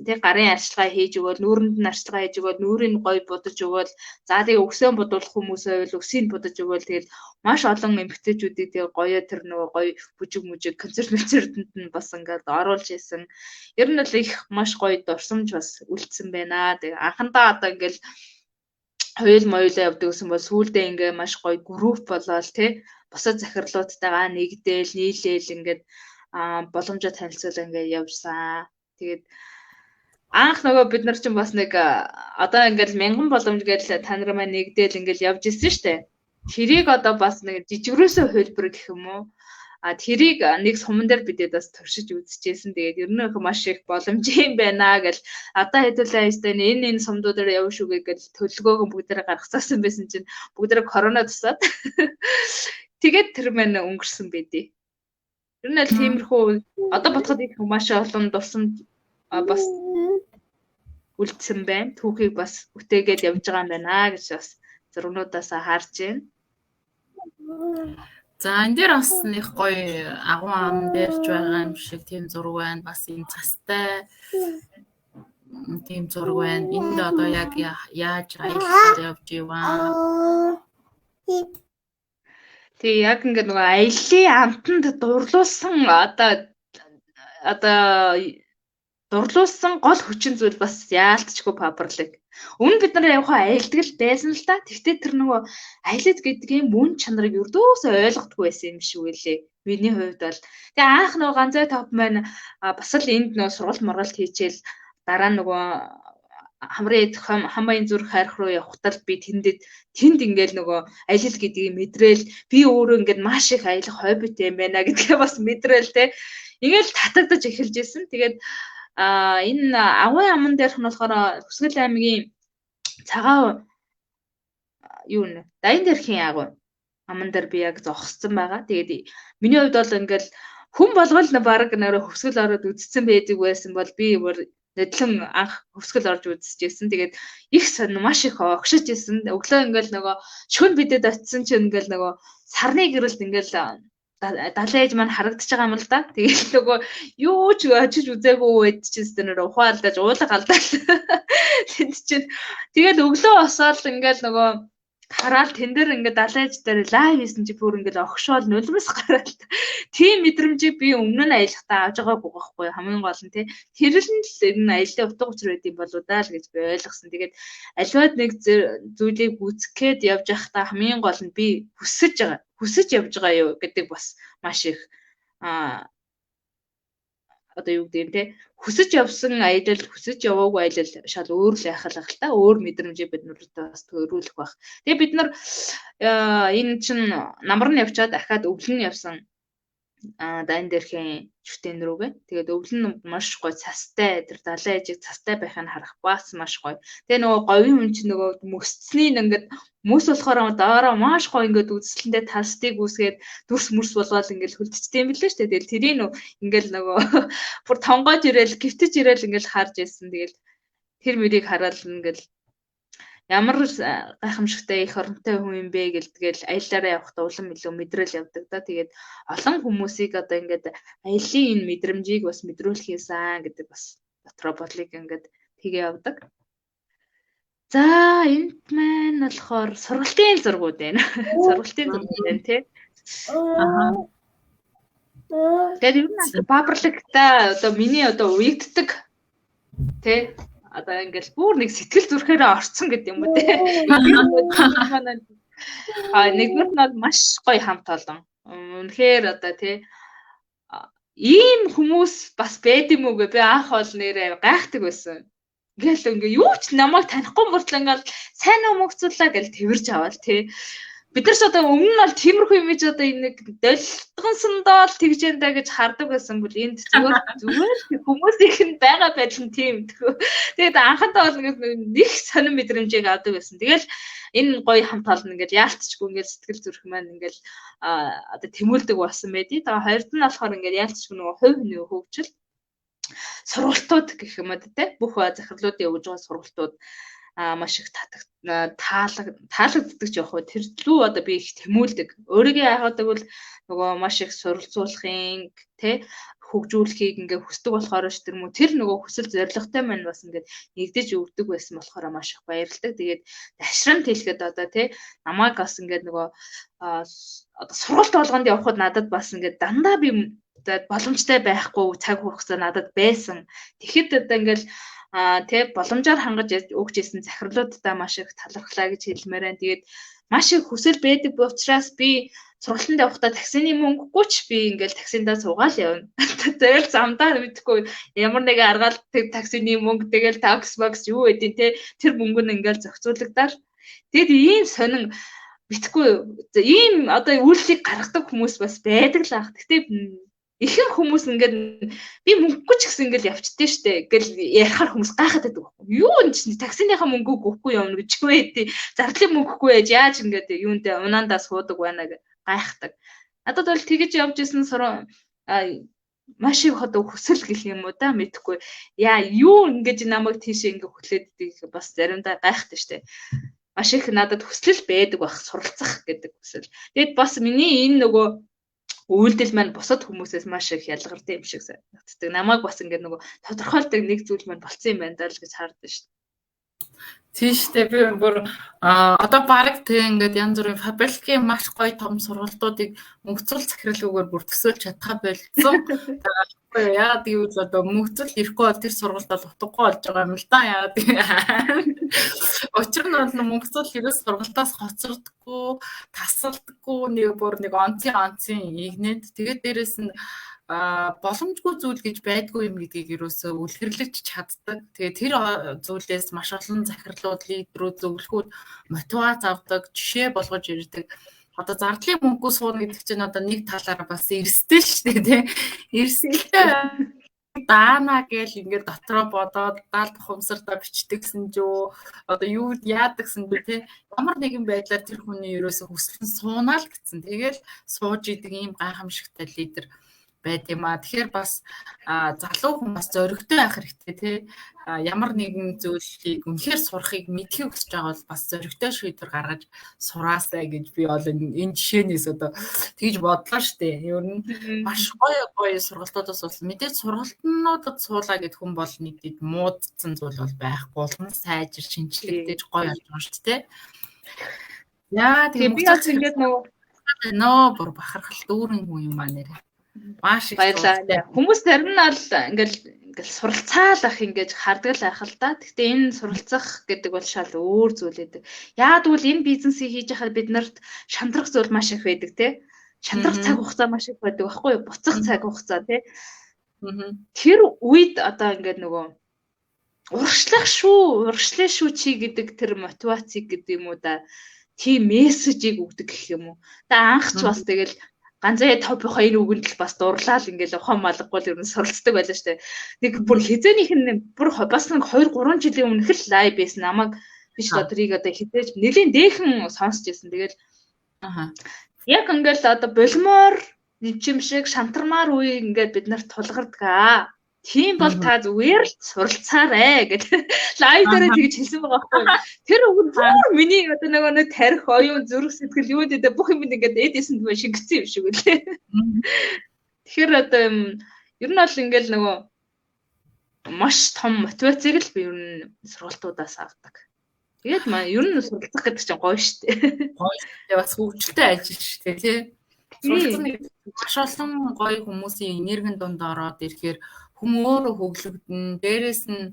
тэг гарын арчилгаа хийж өгөөл, нүүрэнд нь арчилгаа хийж өгөөл, нүүрийг гоё будаж өгөөл, за тэгээ өксөө будуулах хүмүүс байвал өксийг будаж өгөөл, тэгэл маш олон эмэгтэйчүүдийг тэгээ гоё тэр нөгөө гоё бүжиг мүжиг концерт концертэнд нь бас ингээд оруулж исэн. Ер нь бол их маш гоё дурсамж бас үлдсэн байна. Тэгээ анхандаа одоо ингээд хоёул моёлоо явдаг гэсэн бол сүүлдээ ингээ маш гоё групп болоод тий бусад захирлуудтайгаа нэгдээл нийлээл ингээд боломжоо танилцуул ингээ явсан. Тэгээд анх нөгөө бид нар чинь бас нэг одоо ингээл мянган боломж гэж та нар маань нэгдээл ингээл явж исэн штэ. Тэрийг одоо бас нэг жижигрөөсөө хөлбөр гэх юм уу? Тэрийг нэг суман дээр бидэд бас туршиж үзчихсэн. Тэгээд ер нь маш их боломж юм байна гэл одоо хэдүүлээ айстай энэ энэ сумдуудаар явна шүү гэл төлөвлөгөөгөө бүгдээрээ гаргацаасан байсан чинь бүгдээрээ корона тусаад тэгээд тэр маань өнгөрсөн байдий. Ер нь аль тиймэрхүү одоо бодоход их маш олон дурсамж бас үлдсэн байна. Түүхийг бас үтээгээд явж байгаа юм байна гэж бас зургнуудаас харж байна. За энэ дээр бас нэг гоё агуу ам дээрч байгаа юм шиг тийм зураг байна. Бас ийм цастай тийм зураг байна. Энд одоо яг яаж аялал явж иваа? Тэгээ яг ингээд нөгөө аяллаа амтанд дурлуулсан одоо дурлуулсан гол хүчин зүйл бас яалтчгүй Faberlic. Өмнө бид нар явхаа аялдаг л байсан л та. Тэгтээ тэр нөгөө аялал гэдгийн мөн чанарыг өрдөөсөө ойлгохгүй байсан юм шиг үлээ. Миний хувьд бол тэгээ анх нөгөө ганцай топ маань бас л энд нөгөө сургалт мургалт хийчихэл дараа нь нөгөө хамрын хамбайн зүрх хайрх руу явхтал би тэнд ингээл нөгөө аялал гэдгийг мэдрээл би өөрөө ингээд маш их аялах хоббитэй юм байна гэдгээ бас мэдрээл те ингээл татагдаж эхэлж исэн. Тэгээд энэ агуй аман дээрх нь болохоор Хүсгэл аймгийн цагаан юу нэ Даян дээрхийн агуй аман дээр би яг зогссон байгаа. Тэгээд миний хувьд бол ингээл хүн болгол баг нэрэ хөвсгөл ороод үзсэн байдаг байсан бол би бүр нодлон анх хөвсгөл орж үзчихсэн. Тэгээд их сонь маш их огшиж исэн. Өглөө ингээл нөгөө шүн бидэд очисон чинь ингээл нөгөө сарны гэрэлд ингээл далайн ээж маань харагдаж байгаа юм л да. Тэгэл нөгөө юу ч очиж үзээгүй үед чинь нэр ухаалдаж уулга алдаал. Тэнд чинь тэгэл өглөө босоод ингээл нөгөө Хараал тэн дээр ингээд далайж дээр live хийсэн чи бүр ингээд огшоол нулимс гараал. Тийм мэдрэмжийг би өмнө нь аялахдаа авч байгаагүй байхгүй хамгийн гол нь тий. Тэр л нь л энэ аяллаа утга учир байд юм болоо даа л гэж би ойлгосон. Тэгээд аливаад нэг зүйлийг гүйцэх гээд явж байхдаа хамгийн гол нь би хүсэж байгаа. Хүсэж явж байгаа юу гэдэг бас маш их одоо юу гэдэг юм те хүсэж явсан аялал хүсэж яваагүй аялал шал өөр л байх л та өөр мэдрэмжийг бид нарт бас төрүүлэх байх. Тэгээ бид нар энэ чинь намар нь явчаад дахиад өвлөн явсан дан дэрхийн чүтэн рүүгээ. Тэгээд өвлөн нь маш гоё цастай тэр далайн ээжийг цастай байхыг харах бас маш гоё. Тэгээ нөгөө говийн хүн чинь нөгөө мөсцний ингээд мөс болохоор доороо маш гоё ингээд үзэсгэлэнтэй талстыг үүсгээд дүрс мөрс болгоод ингээд хөлдчихтэй юм билээ шүү дээ. Тэгэл тэрийг нөө ингээд нөгөө бүр тонгоож ирээл гівтэж ирээл ингээд харж ирсэн. Тэгэл тэр мөрийг хараад ингээд ямар гайхамшигтай их оронтой хүн юм бэ гэл тэгэл аяллаараа явахдаа улам илүү мэдрэл явдаг да. Тэгээд олон хүмүүсийг одоо ингээд аяллаа энэ мэдрэмжийг бас мэдрүүлэх юмсан гэдэг бас дотроо бодлыг ингээд тэгээ явдаг. За энд маань болохоор сургалтын зургууд байна. Сургалтын зургууд байна тий. Аа. Тэгээд ер нь Пабрликта одоо миний одоо уягддаг тий одоо ингээл бүр нэг сэтгэл зүрхээрээ орцсон гэдэг юм уу те. А нэгдүгээр нь бол маш гоё хамт олон. Үнэхээр одоо тий ийм хүмүүс бас байд юм уу гэ би анх бол нэрээ гайхдаг байсан. Ингээл ингээ юу ч намайг танихгүй мөртлөө ингээл сайн уу мөгцүүлээ гэл тэрж аваад тий. Бид нар ч одоо өмнө нь бол тиймэрхүү юм иж одоо энэ нэг долтгонсондоо л тэгж энэ даа гэж хардаг байсан бол энд зүгээр зүгээр хүмүүсийнх нь байгаа байдал нь тийм. Тэгээд анхандаа бол ингээд нэг сонин мэдрэмжийг авдаг байсан. Тэгэл энэ гоё хамт олон ингээд яалтчгүй ингээд сэтгэл зүрх маань ингээд одоо тэмүүлдэг болсон байдий. Тэгээ хоёрд нь болохоор ингээд яалтчгүй нөгөө хувь хүний хөгжил сургалтууд гэх юм уу те бүх захирлуудын өгж байгаа сургалтууд маш их таалагддаг ч яг хөө тэр лүү одоо би их тэмүүлдэг. Өөрийгөө яагаад гэвэл нөгөө маш их суралцуулахын тэ хөгжүүлэхийг ингээ хүсдэг болохоор ш тэр мүү тэр нөгөө хүсэл зорилготой маань бас ингээд нэгдэж өгдөг байсан болохоор маш их баярлдаг. Тэгээд дашрамт хэлэхэд одоо тэ намайг бас ингээд нөгөө одоо сургалт болгонд явхад надад бас ингээд дандаа би боломжтой байхгүй цаг хугацаа надад байсан. Тэгэхэд одоо ингээл тэ боломжоор хангаж өгч исэн захирлуудтай маш их талархлаа гэж хэлмээр байна. Тэгээд маш их хүсэл байдаг учраас би сургалтанд явахдаа таксины мөнгөгүй ч би ингээл таксиндаа суугаал явна. Тэгэл замдаа мэдэхгүй ямар нэгэн аргаал таксины мөнгө тэгэл такс бакс юу гэдیں те тэр мөнгө нь ингээл зохицуулагдаад. Тэгээд ийм сонин битгүй ийм одоо үйлдэлийг гаргадаг хүмүүс бас байдаг л ах. Гэтэ ихэнх хүмүүс ингээд би мөнгөгүй ч гэсэн ингээд явчихдээ штэ гэл ярихаар хүмүүс гайхаад байдаг байхгүй юу энэ чинь таксиныхаа мөнгөг өгөхгүй явна гэж юу ээ зардлын мөнгөгүй байж яаж ингээд юунд унаандаа суудаг байна гэж гайхдаг. Надад бол тэгэж явж исэн суран маш их одоо хүсэл гэх юм уу да мэдэхгүй. Яа юу ингэж намайг тийшээ ингээд хөтлөөддөг бас заримдаа гайхдаг штэ. Маш их надад хүсэл байдаг байх суралцах гэдэг хүсэл. Тэгэд бас миний энэ нөгөө үйлдэл маань бусад хүмүүсээс маш их ялгардаг юм шиг санагддаг. Намайг бас ингээд нөгөө тодорхойлдог нэг зүйл маань болцсон юм байна даа л гэж хардсан шүү дээ. Тийм шүү дээ. Би бүр одоо баг тэг ингээд янз бүрийн фабрикийн маш гоё том сургалтуудыг мөнгөцөл захиралгүйгээр бүр төсөөлж чадхаа болцсон. Тэгэхгүй яагаад гэвэл одоо мөнгөцөл ирэхгүй бол тэр сургалт бол утгагүй болж байгаа юм л да. Яагаад Учир нь бол мөнгөцөл ерөөс сургалтаас хоцордоггүй, тасалдаггүй нэг бүр нэг онцын игнэд. Тэгээд дээрэс нь боломжгүй зүйл гэж байдгүй юм гэдгийг ерөөсөө үлгэрлэж чаддаг. Тэгээ тэр зүйлээс маш олон захирлууд, лидерүүд, зөвлөхүүд мотивац авдаг, жишээ болгож ирдэг. Одоо зардлын мөнгөө сууна гэдэг чинь одоо нэг талаараа бас эрсдэл шүү дээ, тий. Эрсдэлтэй даана гээл ингээд дотроо бодоод даал тухамсартаа бичдэгсэн ч юу одоо юу яадагсан бэ тий. Ямар нэгэн байдлаар тэр хүний ерөөсөө хүсэл нь суунаа л гэсэн. Тэгэл сууж идэг ийм гайхамшигтай лидер байд юм а. Тэгэхээр бас залуу хүн бас зоригтой байх хэрэгтэй тий. Ямар нэгэн зүйлийг үнэхээр сурахыг мэдхийг хүсэж байгаа бол бас зоригтой шийдвэр гаргаж сураасай гэж би бол энэ жишээнээс одоо тэгж бодлоо штэ. Ер нь маш гоё гоё сургалтуудаас бол мэдээж сургалтнуудад суулаа гэд хүн бол нэг дэд муудсан зүйл бол байхгүй. Улам сайжир шинжлэгдэж гоё болж байгаа шүү дээ. Яа тэгээ би бас ингээд нөгөө нөө бүр бахархал дүүрэн хүн юм аа нэрээ. Маш их баярлалаа. Хүмүүс зарим нь бол ингээл суралцаал ах ингэж хардаг л байх л да. Гэхдээ энэ суралцах гэдэг бол шал өөр зүйл гэдэг. Яагаад гэвэл энэ бизнесийг хийж байхад бид нарт шантрах зүйл маш их байдаг те. Шантрах цаг хугацаа маш их байдаг байхгүй юу? Буцах цаг хугацаа те. Тэр үед одоо ингээд нөгөө урагшлах шүү, урагшлаа шүү чи гэдэг тэр мотивацийг гэдэг юм уу да. Тийм мессежийг өгдөг гэх юм уу. Тэгээ анх ч бас тэгэл ганцаа топийнхоо энэ үгэнд л бас дурлал ингээл ухаан малгагүй л ер нь суралцдаг байлаа штэ. Нэг бүр хизээнийх нь бүр бас нэг 2 3 жилийн өмнөх л лайв байсан. Намайг би ч одоо тэрийг одоо хизээж нэлийн дээхэн сонсч байсан. Тэгэл яг ингээл одоо болмоор юм шиг шантармаар үе ингээд бид нарт тулгардаг аа. Тийм бол та зүгээр л суралцаарэ гэд лайв дээрээ тэгж хэлсэн байгаа байхгүй. Тэр үг нь бүр миний одоо нөгөө нэг тарих оюун зүрх сэтгэл юу гэдэг бүх юм ингээд эд эсэнд мөн шингэсэн юм шиг үлээ. Тэгэхээр одоо ер нь бол ингээд нөгөө маш том мотивацийг л би ер нь сургалтуудаас авдаг. Тэгээд ер нь суралцах гэдэг чинь гоё шүү дээ. Гоё шүү дээ. Бас хөгжилтэй ажил шүү дээ, тий. Суралцах нэг маш олон гоё хүмүүсийн энергийн дунд ороод ирэхээр хүн өөрөө хөглөгдөн, дээрэс нь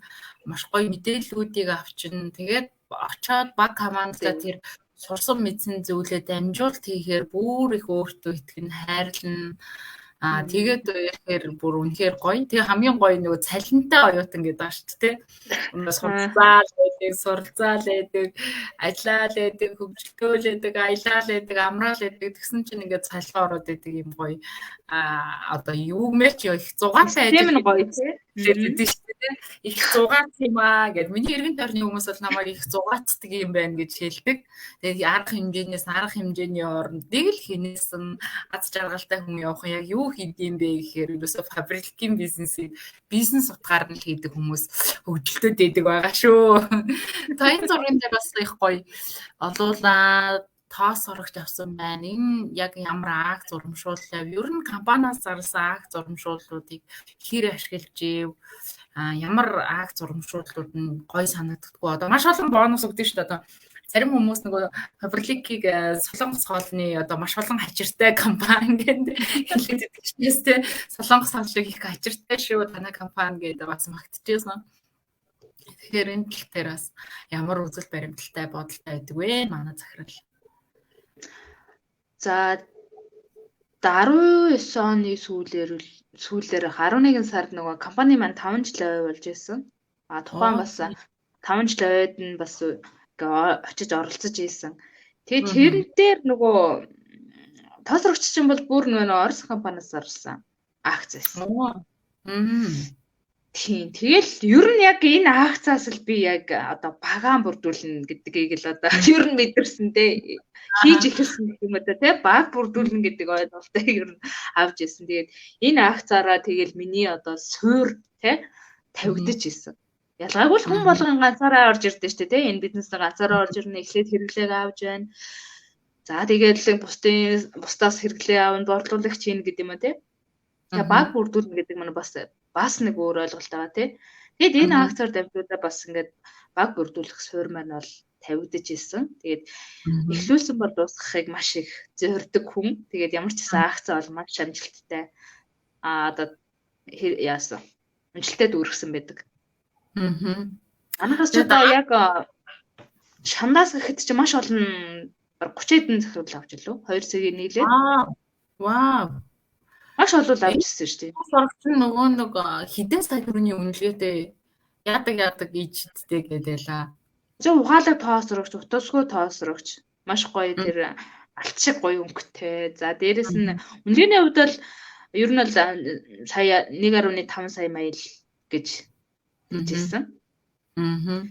маш гоё мэдээллүүдийг авчирна. Тэгээд очоод баг командаа тэр сурсан мэдсэн зүйлээ дамжуулт хийхээр бүр их өөртөө итгэн хайрлна. Аа тэгээд ирэхээр бүр үнэхээр гоё. Тэгээ хамгийн гоё нөгөө цалинтай оюутан гэдэг байгаа шүү дээ. Өнөө суралцаал байдаг, суралцаал байдаг, ажиллаал байдаг, хөгжилтөөл байдаг, аялал байдаг, амраал байдаг. Тэгсэн чинь ингээд цалин ороод байдаг юм гоё. Аа одоо юу мэрч их зугаатай ажил. Тийм нь гоё тий. Гэдэг шүү дээ. Их зугаат юм аа гэд. Миний эргэн тойрны хүмүүс бол намайг их зугаатдаг юм байна гэж хэлдэг. Тэгээд арга хэмжээнээс арга хэмжээний оронд нэг л хинээсэн аз жаргалтай хүн явах яг юу хийдэм бэ гэхээр ерөөсөө фабрикийн бизнесийг бизнес утгаар нь л хийдэг хүмүүс хөгжилтөд байдаг байгаа шүү. Та энэ зурган дээр бас их гоё олуулаа тоос сурагч авсан байна. Энэ яг ямар акц урамшууллаа. Ер нь компаниас зарласан акц урамшууллуудыг хэр ашиглаж ив. А ямар акц урамшууллууд нь гоё санагддаггүй. Одоо маш олон бонус өгдөг шүү дээ. Одоо зарим хүмүүс нөгөө Фаберликийг Солонгос хоолны одоо маш олон хачиртай компани гэдэг хэлээд байдаг шнээс те. Солонгос хоолыг их хачиртай шүү танай компани гэдэг бас магтчихсан. Тэгэхээр энэ тал дээр бас ямар үзэл баримталтай бодолтой байдаг вэ манай захирал? За 19 оны сүүлээр 11 сард нөгөө компани маань 5 жилийн ой болж исэн. А тухайн бас 5 жилийн ойд нь бас очиж оролцож исэн. Тэгээ тэрэн дээр нөгөө тоосрогч чинь бол бүр нөгөө Орос компаниас орсон акц байсан. Тийм. Тэгэл ер нь яг энэ акцаас л би яг одоо багаан бүрдүүлнэ гэдгийг л одоо ер нь мэдэрсэн те. Хийж эхэлсэн гэх юм уу те. Баг бүрдүүлнэ гэдэг ойлголтыг ер нь авч ирсэн. Тэгээд энэ акцаараа тэгэл миний одоо суур те тавигдаж исэн. Ялгаагүй л хүн болгон ганцаараа орж ирдэ шүү дээ те. Энэ бизнес ганцаараа орж ирнэ. Эхлээд хэрэглээг авч байна. За тэгээд л бусдаас хэрэглээ авна, борлуулагч хийнэ гэдэг юм уу те. Тэгээ баг бүрдүүлнэ гэдэг маань бас нэг өөр ойлголт байгаа тий. Тэгэд энэ акцаар дамжуулаад бас ингээд баг бүрдүүлэх суурь маань бол тавигдаж исэн. Тэгээд эхлүүлсэн бол дуусгахыг маш их зорддог хүн. Тэгээд ямар ч гэсэн акц бол маш амжилттай. Аа одоо яасан. Амжилттай дүүргэсэн байдаг. Манайхаас ч одоо яг шандаас гэхэд чи маш олон 30 хэдэн захируул авч илүү. 2 цагийн нийлээд. Вау. Маш олон авч ирсэн шүү дээ. Сурагч нөгөө нэг хэдэн сая төгрөгийн үнэлгээтэй яадаг ижидтэй гэдээлээ. Зөв угаалга тоосрогч, утасгүй тоосрогч маш гоё тэр алт шиг гоё өнгөтэй. За дээрэс нь үнэлгээний хувьд бол ер нь бол сая 1.5 сая майл гэж хэлжсэн.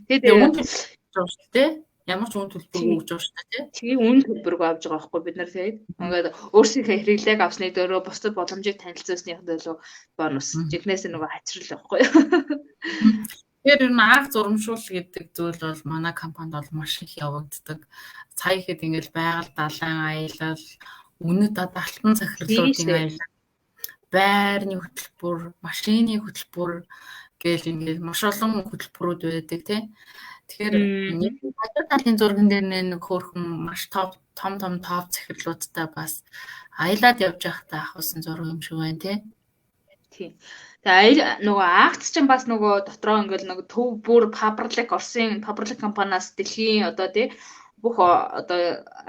Тэгээд үн төлбөр шүү дээ. Ямар ч үн төлбөргүй өгж байгаа шүү дээ. Тийм үн төлбөргүй авч байгаа байхгүй бид нар тэгээд ингээд өөрсдийнхээ хэрэглээг авсны дөрөө бусдад боломжийг танилцуулсны төлөө бонус. Жинхнээс нөгөө хачирл байхгүй юу. Тэгэхээр ер нь арга зурамшуул гэдэг зүйл бол манай компанид бол маш их явагддаг. Сая ихэд ингээд байгаль далайн аялал, үнэт алтан захирлуудын аялал, байрны хөтөлбөр, машины хөтөлбөр гэл ингээд маш олон хөтөлбөрүүд байдаг тий. Тэгэхээр хажуу талын зурган дээр нэг хөөрхөн маш том том топ захирлуудтай бас аялаад явж байхдаа авахсан зураг юм шиг байна тий. Тийм. Тэгээ нөгөө акц чинь бас нөгөө дотроо ингээл нөгөө төв бүр Faberlic Оросын Faberlic компаниас дэлхийн одоо тий бүх одоо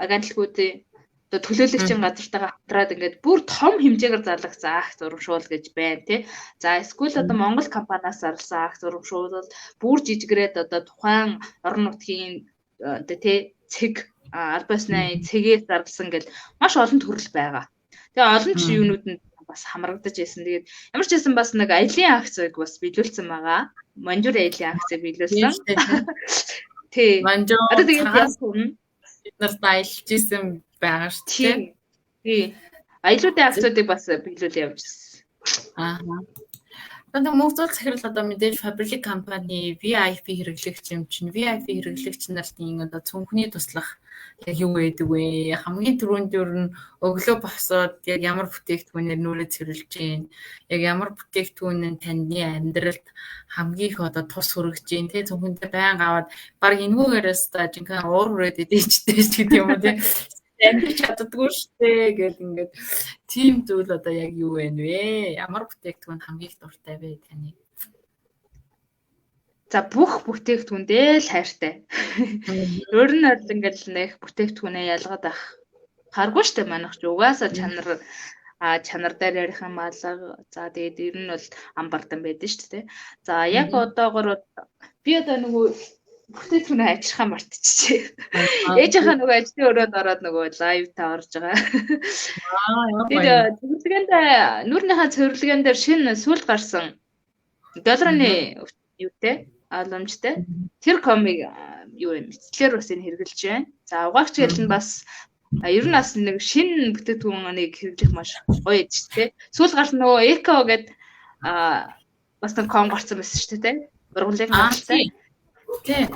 агентлагуудын одоо төлөөлөгчийн газартайгаа хамтраад ингээд бүр том хэмжээгээр зарлагдсан акц урамшуул гэж байна тий. За эсвэл одоо Монгол компаниас зарласан акц урамшуул бол бүр жижигрээд одоо тухайн орон нутгийн одоо тий цэг аль биесны цэгээс зарласан гэл маш олон төрөл байгаа. Тэгээ олон ч юунууд нь бас хамрагдаж байсан. Тэгээд ямар ч байсан бас нэг аялын акцийг бас биелүүлсэн байгаа. Манжуур аялын акцыг биелүүлсэн. Тий. Манжуур одоо тэгээд бид нарт аялж исэн байгаа шүү дээ. Тий. Аяллуудын акцуудыг бас биелүүлээ явж ирсэн. Аа. Одоо мөнгө зуул захирал одоо мэдээж Faberlic компани VIP хэрэглэгч юм чинь VIP хэрэглэгч нарт энэ одоо цүнхний туслах яг юу байдаг вэ? Хамгийн түрүүнд ер нь өглөө босоод яг ямар бүтээгдэхүүнээр нүрээ цэвэрлж гин, яг ямар бүтээгдэхүүн нь таны амьдралд хамгийн их одоо тус хүргэж гин, тэ цүнхэндээ байнга аваад баг энгүүгээрээс та жинхэнэ уур хүрээд идэжтэй ч гэдэг юм уу тэ амьдарч чаддаггүй шүү дээ гэл ингээд тийм зүйл одоо яг юу вэ вэ? Ямар бүтээгдэхүүн хамгийн их дуртай вэ таны? За бүх бүтээгдэхүүндээ л хайртай. Өөр нь бол ингээд нэг бүтээгдэхүүнээ ялгаад ах харгүй штэ манайх ч угаасаа чанар чанар дээр ярих юм алга. За тэгээд ер нь бол амбардан байдэн шүү дээ. За яг одоогор би одоо нөгөө бүтээгдэхүүнээ ажиллахаа мартчихжээ. Ээжийнхаа нөгөө ажлын өрөөнд ороод нөгөө лайв та орж байгаа. Тэгээд цэвэрлэгээнд нүүрнийхаа цэвэрлэгээн дээр шинэ сүүлд гарсан долларны юутэй аламжтай тэр комыг юу юм эцлэр бас энэ хэрэгжилж байна. За угаагч гэл нь бас ер нь бас нэг шинэ бүтээгдэхүүнийг хэрэглэх маш гоё ч тий. Сүүл гарсан нөгөө эко гэдэг бас нэг ком гарсан байсан шүү дээ тий. Ургамлын гаралтай.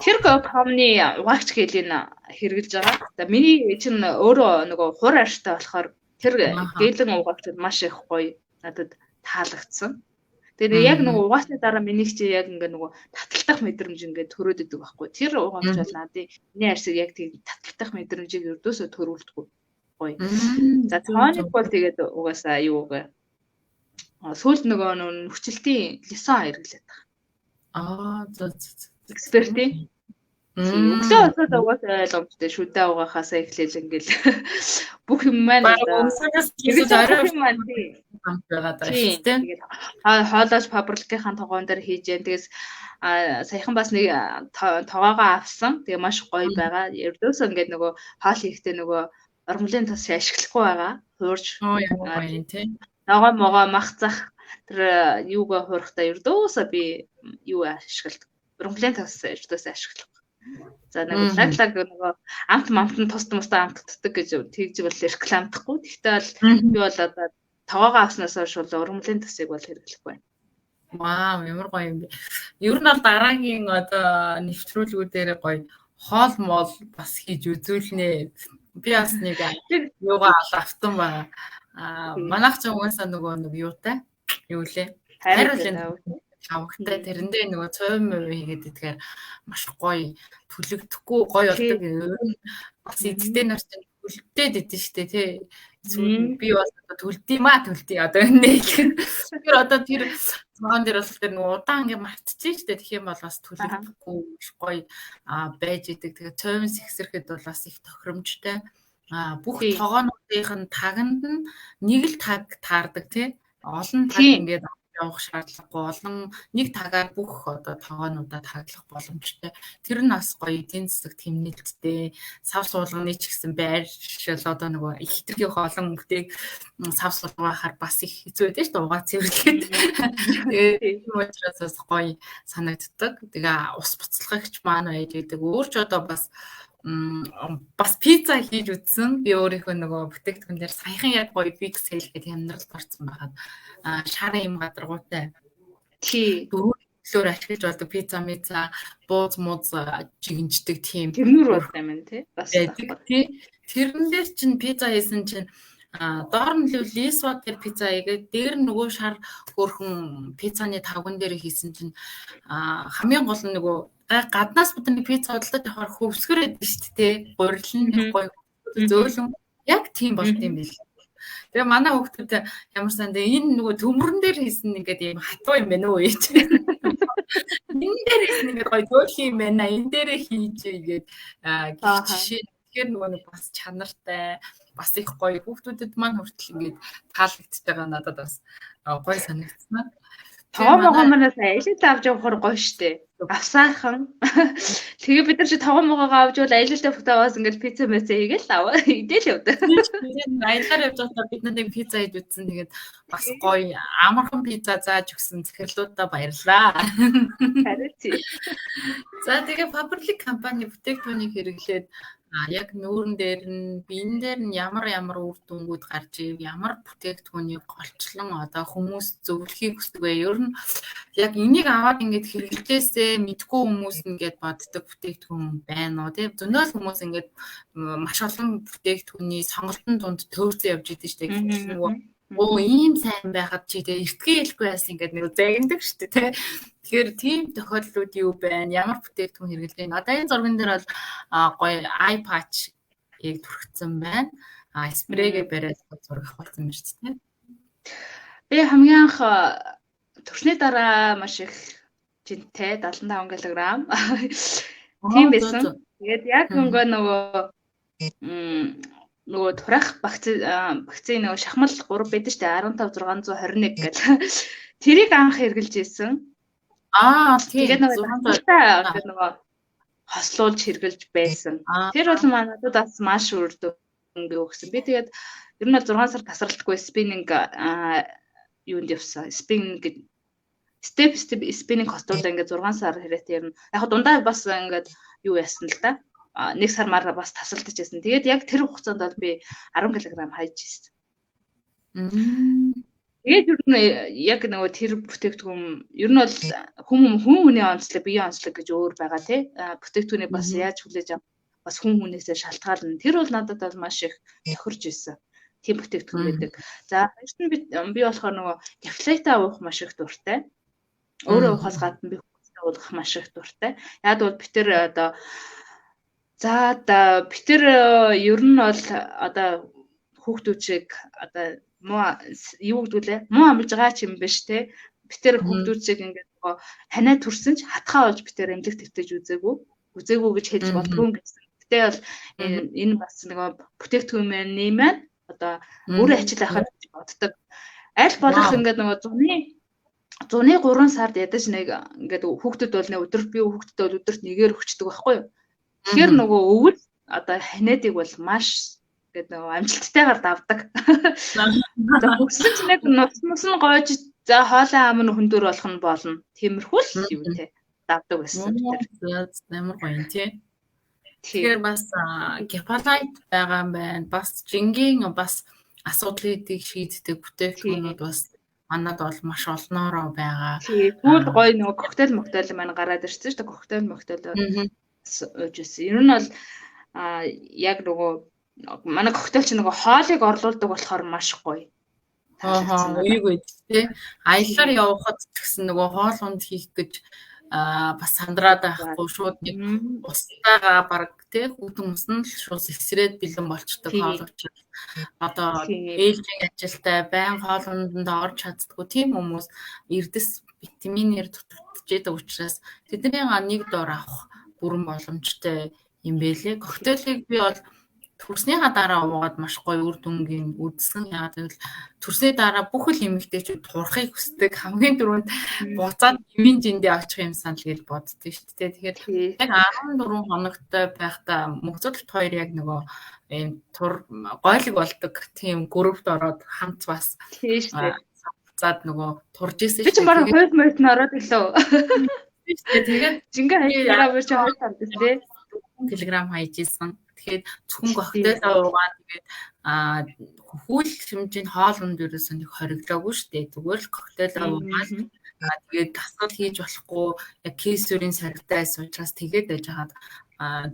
Тэр комны угаагч гэлийг хэрэгжилж байгаа. За миний чинь өөрөө нөгөө хур арштай болохоор тэр гэлэн угаагч маш их гоё надад таалагдсан. Тэгээд яг нөгөө угаасны дараа миний чи яг ингээ нөгөө таталтах мэдрэмж ингээ төрөөд идэг байхгүй. Тэр угаагч бол надын миний арсыг яг тийм таталтах мэдрэмжийг ердөөсөө төрүүлдэггүй. Гоё. За тоник бол тэгээд угаасаа юу гэ. Сүүлд нөгөө нөхцөлтийн лисон хэрэглээд байгаа. Аа зөө зөө. Экспертийн. Өглөө босоод угаасаа ойлгомжтой шүдэ угаахаасаа эхлээл ингээл бүх юм маань өмсгөөс орой юм маань хамт байгаа даа шүү дээ. Тэгээд хоолоож Faberlic-ийн тогоон дээр хийж जैन. Тэгээс саяхан бас нэг тогоогоо авсан. Тэгээ маш гоё байгаа. Ердөөсөө ингээд нөгөө хоол хийхдээ нөгөө ургамлын тос ашиглахгүй байгаа. Хуурж ямар гоё юм тий. Ногоо могоо мах зах тэр юугаа хуурахтаа ердөөсөө би юу ашигладаг. Ургамлын тос ердөөсөө ашиглах. За нэг лаг нөгөө амт мамтан тус тустай амтддаг гэж тэгж бол рекламдахгүй. Гэхдээ бол би бол одоо тогоогоо авснаас хойш бол ургамлын тосыг бол хэрэглэхгүй байна. Вау, ямар гоё юм бэ. Ер нь бол дараагийн одоо нэвтрүүлгүүдээр гоё хоол моол бас хийж үзүүлнэ. Би бас нэг юугаа автан байгаа. Аа манайх ч угаасаа нөгөө нэг юутай юу лээ? Хайруулын тавагтай тэрэндээ нөгөө цовь мовь хийгээд идгээр маш гоё түлэгдэхгүй гоё болдог. Ер нь бас эцэгтэй нар чинь түлдээд идэв штэ тий. Би бас одоо түлдээ түлдээ одоо нээлэх. Тэр одоо тэр цагаан дээр бол тэр нөгөө удаан ингээ мартчих штэ. Тэгэх юм бол бас түлэгдэхгүй гоё байж идэг. Тэгээ цовь сэгсрэхэд бол бас их тохиромжтой. Бүх тогоонуудынх нь таганд нь нэг л таг таардаг тий. Олон таг ингээд явах шаардлагагүй олон нэг тагаар бүх одоо тогоонуудаа таглах боломжтой. Тэр нь бас гоё эдийн засагт хэмнэлттэй сав суулганы ч гэсэн байршил одоо нөгөө их хэтэрхий олон бүтээг сав суулгахаар бас их хэцүү байдаг шүү дээ угаа цэвэрлэхэд. Тэгээд тийм учраас бас гоё санагддаг. Тэгээ ус буцалгагч маань байж байдаг. Өөр ч одоо бас бас пицца хийж үзсэн. Би өөрийнхөө нөгөө бүтээгдэхүүн дээр саяхан яг гоё big sale гэдэг хямдралд орсон байхад шарын юм гадаргуутай. Тий. Дөрөв төлөөр ашиглаж болдог пицца мица, бууз мууз жигэнждэг тийм. Тэрнүүр болтой юм тий. Бас тий. Тэрэн дээр чинь пицца хийсэн чинь Доор нь лисва дээр пицца хийгээд дээр нь нөгөө шар хөөрхөн пиццаны тавган дээр хийсэн чинь хамгийн гол нь нөгөө гаднаас бид нэг пицца худалдаж авахар хөвсгөр байдаг шүү дээ. Гурилан нэг гоё зөөлөн яг тийм болд юм бэл. Тэгээ манай хүүхдүүд ямар сан тэгээ энэ нөгөө төмөрн дээр хийсэн ингээд ийм хатуу юм байна уу гэж. Энэ дээр хийсэн ингээд гоё зөөлхөн юм байна. Энэ дээрээ хийж ингээд гих жишээ. Тэгэхээр нөгөө нэг бас чанартай, бас их гоё хүүхдүүдэд маань хүртэл ингээд таалагдж байгаа надад бас гоё санагдсан. Тогоо могоо манаас аялал авч явахаар гоё штэ. Авсаахан. Тэгээ бид нар чи тогоо могоогоо авч бол аялалтай фотоос ингээд пицца мэцэ хийгээл аваа идэл явдаг. Аяллаар явж байхдаа бид нэг пицца идэж үзсэн. Тэгээд бас гоё амархан пицца зааж өгсөн захирлуудаа баярлалаа. Харин тий. За тэгээ Faberlic компани бүтээгдэхүүнийг хэрэглээд яг нүүрэн дээр нь биен дээр нь ямар ямар үр дүнгууд гарч ив, ямар бүтээгдэхүүнийг голчлон одоо хүмүүс зөвлөхийг хүсдэг вэ? Ер нь яг энийг аваад ингээд хэрэглээсээ мэдгүй хүмүүс ингээд боддог бүтээгдэхүүн байна уу? Тийм зөндөл хүмүүс ингээд маш олон бүтээгдэхүүний сонголтын дунд төөрсөн явж идэв шүү дээ. Гэвч нөгөө оо ийм сайн байхад чи тэгээ эртгээ хэлэхгүй байсан ингээд нэг загнадаг шүү дээ тий. Тэгэхээр тийм тохиолдлууд юу байна? Ямар бүтээгдэхүүн хэрэглэж байна? Одоо энэ зурган дээр бол гоё eye patch-ийг түрхсэн байна. А спрейгээ бариад зураг авахсан байна шүү дээ. Би хамгийн анх төрсний дараа маш их жинтэй 75 кг. Тийм байсан. Тэгээд яг өнгөө нөгөө нөгөө турах вакцины нөгөө шахмал 3 байдаг шүү дээ 15 621 гэл. Тэрийг анх хэрглэж исэн. Аа тийм. Тэгээд нөгөө нөгөө хослуулж хэрглэж байсан. Тэр бол надад бас маш үр дүнгээ өгсөн. Би тэгээд ер нь бол 6 сар тасралтгүй спиннинг юунд явсан. Спиннинг гэж степ спиннинг хостуулаа ингээд 6 сар хэрэгтэй ер нь. Яг дундаа бас ингээд юу яасан л да. Нэг сар мар бас тасалдаж байсан. Тэгээд яг тэр хугацаанд бол би 10 кг хайж ирсэн. Тэгээд ер нь яг нөгөө тэр бүтээгдэхүүн ер нь бол хүн хүний онцлог, биеийн онцлог гэж өөр байгаа тий. Бүтээгдэхүүнийг бас яаж хүлээж авах бас хүн хүнээсээ шалтгаална. Тэр бол надад бол маш их тохирж исэн. Тийм бүтээгдэхүүн байдаг. За хоёрт нь би болохоор нөгөө гефлайта уух маш их дуртай. Өөрөө уухаас гадна би хүмүүстэй уулгах маш их дуртай. Яг бол би тэр одоо за би тэр ер нь бол одоо хүүхдүүд шиг одоо муу юу гэдгүүлээ муу амлж байгаа ч юм биш те. Би тэр хүүхдүүд шиг ингээд нөгөө ханаа төрсөн ч хатхаа болж би тэр эмнэлэг твтэж үзээгүй гэж хэлж болдгоо гэсэн. Гэтэ бол энэ бас нөгөө бүтээгдэхүүн маань одоо өөрөө ачил авах гэж боддог. Аль болох ингээд нөгөө зуны 3 сард ядаж нэг ингээд хүүхдүүд бол нэг өдөр би хүүхдүүд бол өдөрт нэгээр өгчдөг байхгүй юу. Тэгэхээр нөгөө өвөл одоо ханиадыг бол маш ингээд нөгөө амжилттайгаар давдаг. За хөгсөн ч нэг нус мус нь гойж за хоолой ам нь хөндөр болох нь болно. Тиймэрхүү л юм те давдаг байсан тэр. Ямар гоё юм те. Тэгэхээр бас гепалайт байгаа юм байна. Бас жингийн бас асуудлыг шийддэг бүтээгдэхүүнүүд бас манад бол маш олноороо байгаа. Тэгвэл гоё нөгөө коктейл моктейл маань гараад ирсэн шүү дээ. Коктейл моктейл ууж ирсэн. Ер нь бол яг нөгөө манай коктейл чинь нөгөө хоолыг орлуулдаг болохоор маш гоё. Аа, үгүй тий. Аяллаар явхад ч гэсэн нөгөө хоол унд хийх гэж бас сандраад байхгүй шууд нэг устайгаа баг тий хүүтэн ус нь л шууд сэгсрээд бэлэн болчдөг хоол учраас одоо ээлжийн ажилтай байн хоол ундэнд орж чаддаггүй тийм хүмүүс эрдэс витаминээр дутагдж байдаг учраас тэдний нэг дор авах бүрэн боломжтой юм бэлээ. Коктейлийг би бол төрснийхаа дараа уугаад маш гоё үр дүнгийн үзсэн. Яагаад гэвэл төрсний дараа бүх л эмэгтэйчүүд турахыг хүсдэг. Хамгийн түрүүнд буцаад эмийн жиндээ очих юм санал гэж боддог шүү дээ. Тэгэхээр яг 14 хоногтой байхдаа мөгзөлт хоёр яг нөгөө ийм тур гойлог болдог тийм группт ороод хамт бас тийм шүү дээ. Зад нөгөө турж исэн шүү дээ. Би ч бараг хойд мойд нь ороод ирлээ. Тийм шүү дээ. Тэгээд жингээ хаяараа бүр чи хойд тавьдаг тий. 4 кг хайж исэн. Тэгэхээр зөвхөн коктейл уугаад тэгээд хөвүүл хэмжээнд хоол унд ерөөсөө нэг хориглоогүй шүү дээ. Зүгээр л коктейл уугаад тэгээд дасгал хийж болохгүй яг кейсүрийн сорилттай байсан учраас тэгээд байж хаад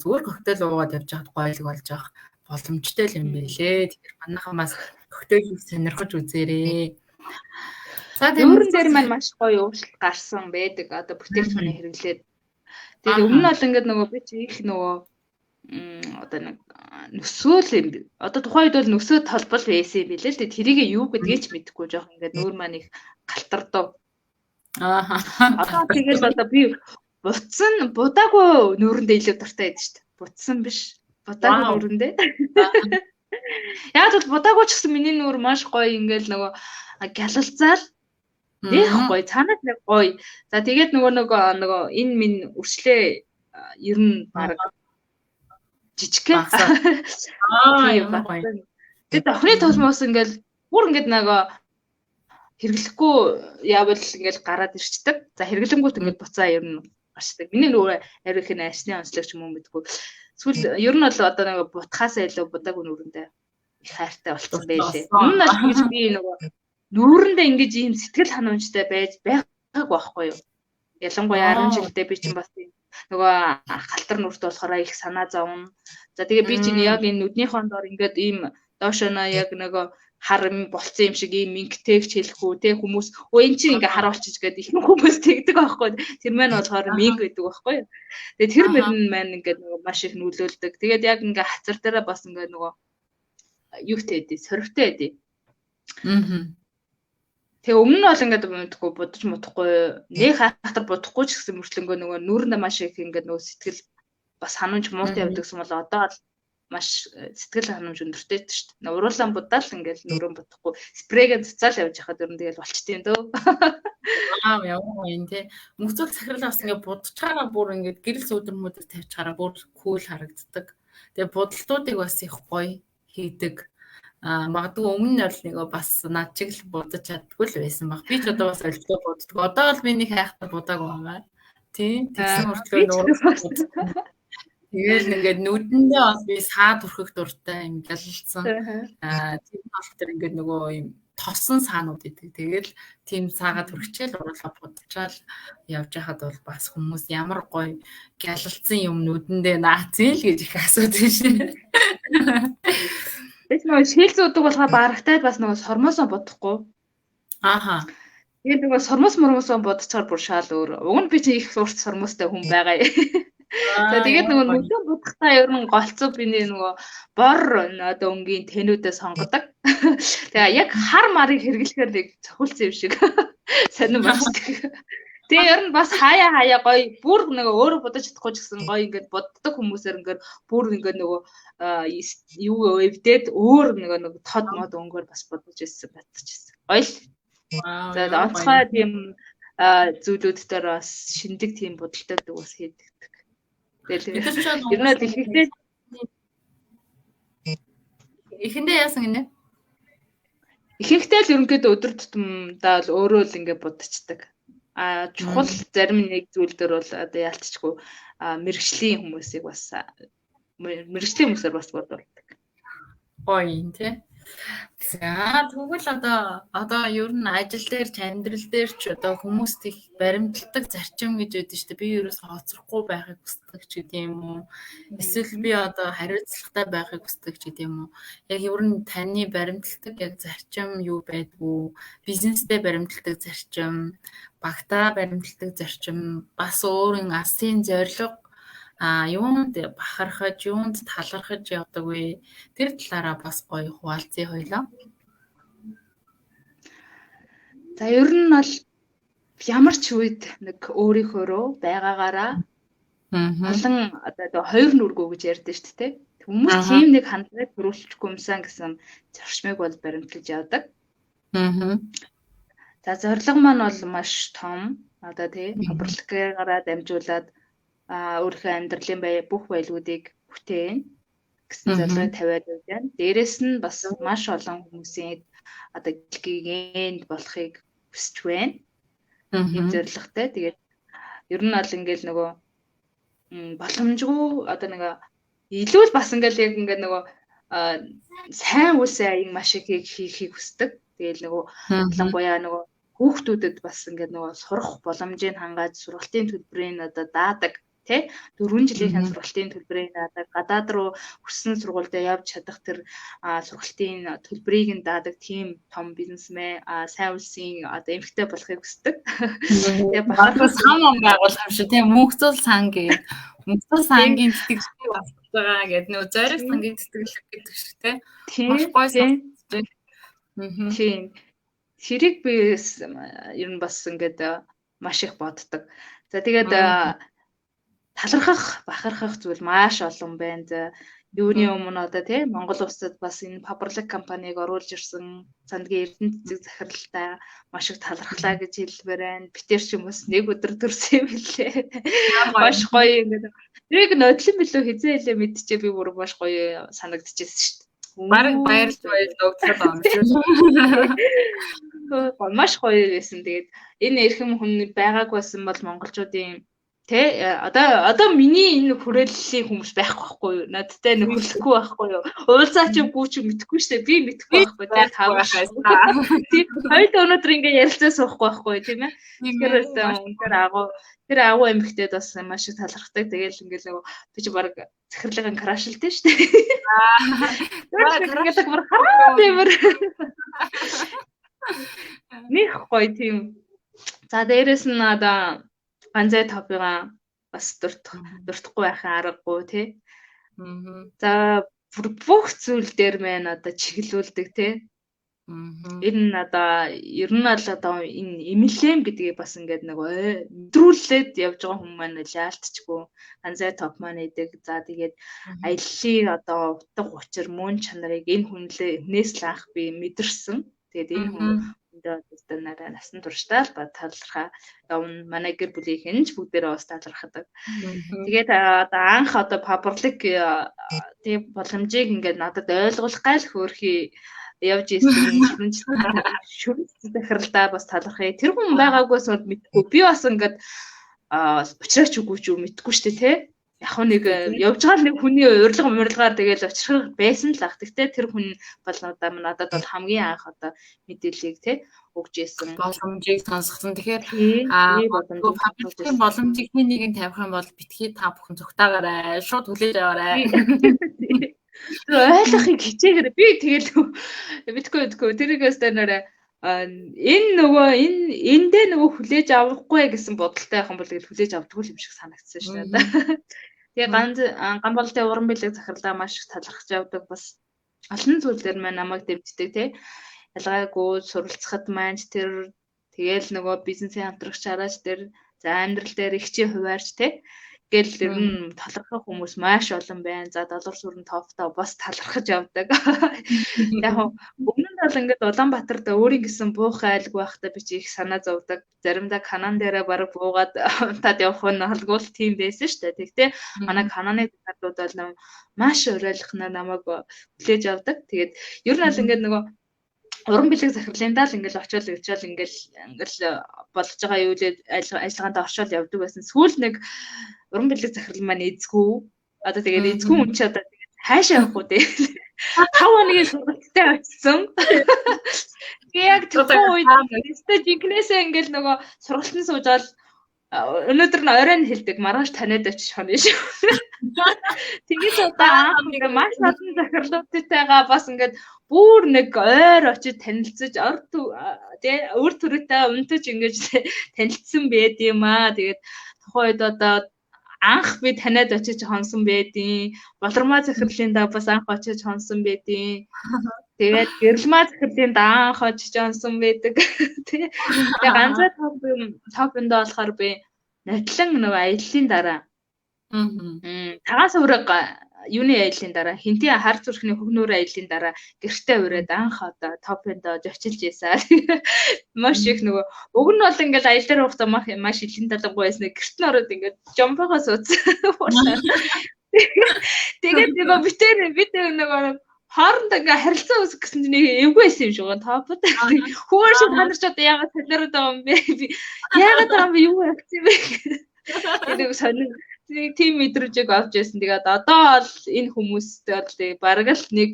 зүгээр коктейл уугаад явж хаад гойлог болж авах боломжтой л юм байлээ. Тэгэхээр манайхан бас коктейлийг сонирхож үзээрэй. За нүүрэн дээр маань маш гоё өөрчлөлт гарсан байдаг. Одоо бүтээгдэхүүнийг хэрэглээд. Тэгээд өмнө нь бол ингээд нөгөө би чи их нөгөө одоо нэг нөсөөл юм. Одоо тухайн үед бол нөсөө толбол байсан юм билээ л дээ. Тэрийг юу гэдгийг ч мэдэхгүй жоох ингээд нүүр маань их галтардав. Аа. Одоо тэгэл одоо би бутсан будаагүй нүүрэндээ илүү дуртай байдаг шүү дээ. Бутсан биш. Будаагүй нүүрэндээ. Яг бол будаагүй ч гэсэн миний нүүр маш гоё ингээл нөгөө гялалзаал нэх гоё, цаанаас нэг гоё. За тэгээд нөгөө энэ минь үрчлээ ер нь баг жижигхэн. Аа ямар гоё. Тэгээд охины тулмаас ингээл бүр ингээд нөгөө хэрэглэхгүй явбал ингээл гараад ирчдэг. За хэрэглэнгүүт ингээд буцаа ер нь гарчдаг. Миний нөгөө ари их ашны онцлог ч юм уу мэдгүй. Эсвэл ер нь бол одоо нөгөө бутхаасаа илүү будаагүй нүүрэндээ их хайртай болцсон байлээ. Өмнө нь бол ингэж би нөгөө нүүрэндээ ингэж ийм сэтгэл ханамжтай байж байгаагүй байхгүй юу? Ялангуяа 10 жилдээ би чинь бас нөгөө халтар нүрт болохоор их санаа зовно. За тэгээ би чинь яг энэ нүднийхөө дор ингээд ийм доошоно яг нөгөө хар болцсон юм шиг ийм мингтэйгч хэлэхгүй те хүмүүс өө эн чинь ингээ хар болчих гээд их хүмүүс тэгдэг байхгүй. Тэр маань болохоор минг гэдэг байхгүй. Тэгээ тэр мөрн маань ингээд нөгөө маш их нөлөөлдөг. Тэгээд яг ингээ хацар дээрээ бас ингээ нөгөө юутэй эдий, сорвтой эдий. Аа. Тэгээ өмнө нь бол ингээд мэдгүй будаж мудахгүй нэг хахтар будахгүй ч гэсэн мөртлөнгөө нөгөө нүүрэндээ маш их ингээд нөгөө сэтгэл бас ханамж муутай явдаг гэсэн бол одоо л маш сэтгэл ханамж өндөртэй шүү дээ. Уруулаан будаал ингээд нүүрэн будахгүй спрейгээ цуцаал явж хахад ер нь тэгэл болчтیں дөө. Аа ямар юм те. Мөцөл захирал бас ингээд будчаараа бүр ингээд гэрэл сүүдэр мүдэр тавьчаараа бүр кул харагддаг. Тэгээ будалтуудыг бас их гоё хийдэг. Аа магадгүй өмнө нь бол нөгөө бас над чиг л будаж чаддгүй л байсан баг. Би ч одоо бас олигтой буддаг. Одоо бол би нэг хайхтай будаагүй байгаа. Тийм. Тэгсэн мөртлөө нүүр. Тэгэл ингээд нүдэндээ бас би саад хүрхэх дуртай юм гялалцсан. Аа тийм бол тэр ингээд нөгөө юм тосон саанууд идэг. Тэгэл тийм саагаад хүрхчихэл уруулаа будчаал явж байхад бол бас хүмүүс ямар гоё гялалцсан юм нүдэндээ наацсан л гэж их асуудаг шээ. Тэс нөгөө шил зүүдэг болохоор барагтайд бас нөгөө сормоосоо будахгүй. Ааха. Тэгээд нөгөө сормоос мормоосоо будчихаар бүр шал өөр. Уг нь би чи их урт сормоостой хүн байгаа. За тэгээд нөгөө нүдэн будахтаа ер нь голцоо биний нөгөө бор одоо өнгийн тэнүүдээ сонгодог. Тэгээ яг хар марыг хэрэглэхээр нэг цохилсон юм шиг сонирн болчихдог. Тэгээ ер нь бас хаяа хаяа гоё бүр нөгөө өөрөө будаж чадахгүй ч гэсэн гоё ингээд буддаг хүмүүсээр ингээд бүр ингээд нөгөө юу эвдээд өөр нөгөө нэг тод мод өнгөөр бас будаж ирсэн батчихсан. Гоё л. За онцгой тийм зүйлүүд дээр бас шиндэг тийм будалтууд бас хийдэг. Тэгэл ер нь бол ихэнхдээ эхэндээ яасан гинэ? Ихэнхдээ л ерөнхийдөө өдөр тутамдаа л өөрөө л ингээд будчихдаг. А чухал зарим нэг зүйл дээр бол одоо яалтчгүй мэрэгжлийн хүмүүсийг бас мэрэгжлийн хүмүүсээр бас бодуулдаг. Гоё юм тий. За тэгвэл одоо ер нь ажил дээр ч амьдрал дээр ч одоо хүмүүст их баримталдаг зарчим гэж байдаг шүү дээ. Би ерөөсөө хоцрохгүй байхыг хүсдэг ч гэдэг юм уу. Эсвэл би одоо хариуцлагатай байхыг хүсдэг ч гэдэг юм уу. Яг ер нь таны баримталдаг яг зарчим юу байдгүй. Бизнестэй баримталдаг зарчим, багтаа баримталдаг зарчим, бас өөрийн алсын зорилго юунд бахархаж, юунд талархаж явдаг вэ? Тэр талаараа бас гоё хуваалцъя хоёлаа. За ер нь бол ямар ч үед нэг өөрийнхөөрөө байгаагаараа олон одоо хоёр нүргүү гэж ярьдэн шүү дээ. Хүмүүс тийм нэг хандлагыг төрүүлчихгүй юмсан гэсэн зарчмыг бол баримтлаж явдаг. За зорилго маань бол маш том. Одоо тий Фаберликаараа дамжуулаад өөрийнхөө амьдралын бүх баялгуудыг бүтээн гэсэн зорилгыг тавиад явж байна. Дээрээс нь бас маш олон хүмүүсийн одоо гигэнд болохыг хүсэж байна. Тийм зорилготой. Тэгээд ер нь бол ингээл нөгөө боломжгүй одоо нэг илүү л бас ингээл яг ингээд нөгөө сайн үйлсээ аян маш их хийхийг хүсдэг. Тэгээл нөгөө ялангуяа нөгөө хүүхдүүдэд бас ингээд нөгөө сурах боломжийг хангаад сургалтын төлбөрийг одоо даадаг. Тэ 4 жилийн сургалтын төлбөрийг даадаг, гадаад руу хүссэн сургуульдаа явж чадах тэр сургалтын төлбөрийг нь даадаг тийм том бизнесмен, сайн улсын одоо эмэгтэй болохыг хүсдэг. Тэгээ бахархах сан байгуулах юм шиг тийм мөнхцөл сан гэдэг. Мөнхцөл сангийн тэтгэлэг бас байгаа гэдэг нөө зориг сангийн тэтгэлэг гэдэг шиг тийм. Маш гоё сонсож байна. Тийм. Тэрийг би ер нь бас ингээд маш их боддог. За тэгээд талархах, бахархах зүйл маш олон байна. За юуны өмнө одоо тий Монгол улсад бас энэ Faberlic компанийг оруулж ирсэн Сандгийн Эрдэнэ цэцэг захиралтай маш их талархлаа гэж хэлмээр байна. Битэр ч юм бас нэг өдөр төрсөн юм билээ. Маш гоё ингээд. Тэрийг нодлон билүү хизээ хэлээ мэдчихээ би бүр маш гоё санагдчихсэн шүү дээ. Бараг баярлж баярлж өгдөг юм шиг. Маш гоё байсан. Тэгээд энэ эрхэм хүн байгааг байсан бол монголчуудын Тэ одоо миний энэ хүрээллийн хүмүүс байхгүй байхгүй юу? Надтай нөхөрлөхгүй байхгүй юу? Уулзаач үгүй ч мэдэхгүй шүү дээ. Би мэдэхгүй байхгүй тэ тав. Тийм хоёул өнөөдөр ингээ ярилцаа суухгүй байхгүй тийм ээ. Тэгэхээр үнээр агуу тэр агуу эмэгтэйд бас маш их талархдаг. Тэгээл ингээл нөгөө би чи баг захирлын краш л дээ шүү дээ. Аа. Ингээд бүр хараа тиймэр. Них гоё тийм. За дээрэс нь одоо ганцай топыгаа бас дуртахгүй байхын аргагүй тий. За бүх зүйл дээр мэн одоо чиглүүлдэг тий. Энэ одоо ер нь бол одоо энэ MLM гэдгийг бас ингээд нэг мэдрүүлээд явж байгаа хүмүүс маань яалтчгүй ганцай топ маань идэг. За тэгээд аяллаа одоо утга учир мөн чанарыг энэ хүнээс л анх би мэдэрсэн. Тэгээд энэ хүн өндөө нарай насан туршдаа л талархаа. Одоо манай гэр бүлийнхэн ч бүгдээрээ бас талархдаг. Тэгээд одоо анх одоо Faberlic тийм боломжийг ингээд надад ойлгуулах гал хөөрхий явж ирсэн шүрэн захиралдаа бас талархъя. Тэр хүн байгаагүйс бол мэдгүй. Би бас ингээд учраач үгүй ч юу мэдгүй шүү дээ тий. Яг нэг явж байгаа нэг хүний урилга мурилгаар тэгэл учрах байсан л ах. Тэгтээ тэр хүн бол надад бол хамгийн анх одоо мэдээллийг тий өгч ирсэн. Боломжийг сонсгосон. Тэгэхээр Faberlic-ийн боломжийг хэн нэгэн тавих юм бол битгий та бүхэн зүгтаагаарай. Шууд хүлээж аваарай. Тэр ойлгохыг хичээгээрэй. Би тэгэл мэдгүй тэрийгээс дээрээ энэ нөгөө энэ эндээ нөгөө хүлээж авахгүй гэсэн бодолтой байх юм бол тэгэл хүлээж авдаггүй юм шиг санагдсан шүү дээ. Тэгээ ган болтын уран бэлэг захирлаа маш их талархаж явдаг. Бас олон зүйлээр маань намайг дэмждэг тий. Ялгаагүй суралцахад маань тэр тэгэл нөгөө бизнесийн хамтрагч хараач тэр за амьдрал дээр ихчийн хуваарч тий. Гэл ер нь талархах хүмүүс маш олон байна. За доллар сүрэн тофтой бас талархаж явдаг. Яг өмнө нь бол ингээд Улаанбаатарт өөрийн гэсэн буух айлг байхдаа би чи их санаа зовдөг. Заримдаа Канан дээрээ бараг буугаад унтаад явах нь алгүй л тийм байсан шүү дээ. Тэгтээ манай Кананы захирлууд бол маш уриалгахнаа намайг хүлээж авдаг. Тэгээд ер нь бол ингээд нөгөө уран бэлэг захирлын даа л ингээл очиод ирчээл ингээл болгож байгаа юу л ажиллагаанд орчоод явдаг байсан. Сүүл нэг уран бэлэг захирал маань эзгүй. Одоо тэгээд эзгүй хүн чи одоо тэгээд хаашаа явах вэ? 5 хоногийн сургалттай очсон. Тэгээ яг тухайн үед өстой жинкнээсээ ингээл нөгөө сургалтанд суужаал өнөөдөр нь оройн хэлдэг маргааш таниад очиж хонё шүү. Тэгээс одоо анх ингээ маш олон захирлуудтайгаа бас ингээд бүр нэг ойр очиж танилцаж тий өр төрөйтэй унтаж ингэж танилцсан байд юм аа. Тэгээд тухайн үед одоо анх би таниад очиж хонсон байдیں۔ Болормаа захирлын даа бас анх очиж хонсон байдیں۔ Тэгээд гэрэлмаа захирлын даа анх очиж хонсон байдаг. Тий. Тэгээ ганцаа топиндоо болохоор би нотлон нөгөө аяллаа дараа. Цагаан сувраг юуны аяллаа дараа хинтийн хар зүрхний хөгнүүр аяллаа дараа гэртээ ураад анх одоо топиндоо очилж байсан. Маш их нөгөө уг нь бол ингээл аялал дээр явахдаа маш илийн талангуй байсан. Гэрт нь ороод ингээд жомпогоо сууцсан. Тэгээд нөгөө битэр бид нөгөө хоорондоо ингээ харилцаа үүсгэх гэсэн чинь нэг эвгүй байсан юм шиг байна топод. Хүүр шиг та нар ч одоо яагаад солиороод байгаа юм бэ? Би яагаад байгаа юм бэ? Юу явчихсан юм бэ? Тэгээд сонин тийм мэдрэмжийг авч байсан. Тэгээд одоо бол энэ хүмүүстэй бол бараг л нэг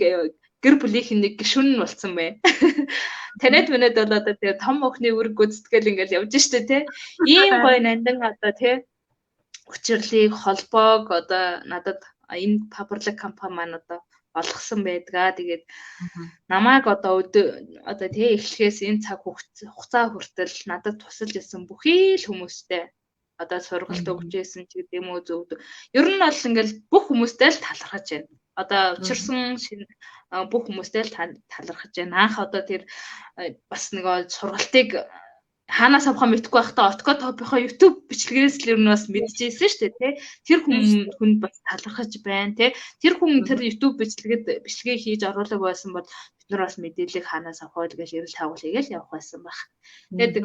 гэр бүлийнх нь нэг гишүүн нь болсон байна. Таниад манад бол одоо тэгээ том охины үүрэг гүйцэтгэл ингээл явж штэ тий. Ийм гоё нандин одоо тий. учирлыг, холбоог одоо надад энэ Faberlic компани маань одоо олгосон байдгаа. Тэгээд намайг одоо одоо тий эхлэхээс энэ цаг хугацаа хүртэл надад тусалж исэн бүхий л хүмүүстэй одоо сургалт өгч байсан ч гэдэг юм уу зөв. Ер нь бол ингээл бүх хүмүүстэй л талархаж байна. Одоо учирсан шинэ бүх хүмүүстэй л талархаж байна. Анх одоо тэр бас нэг сургалтыг хаанаас авахаа мэдэхгүй байхдаа Отко топийнхоо YouTube бичлэгээс л ер нь бас мэдчихсэн шүү дээ, тий. Тэр хүн хүнд бас талархаж байна, тий. Тэр хүн тэр YouTube бичлэгэд бичлэгээ хийж оруулаг байсан бол бид нар бас мэдээллийг хаанаас авах вэ гэж эрэл тавгал хийгээл явах байсан байх. Тэгээд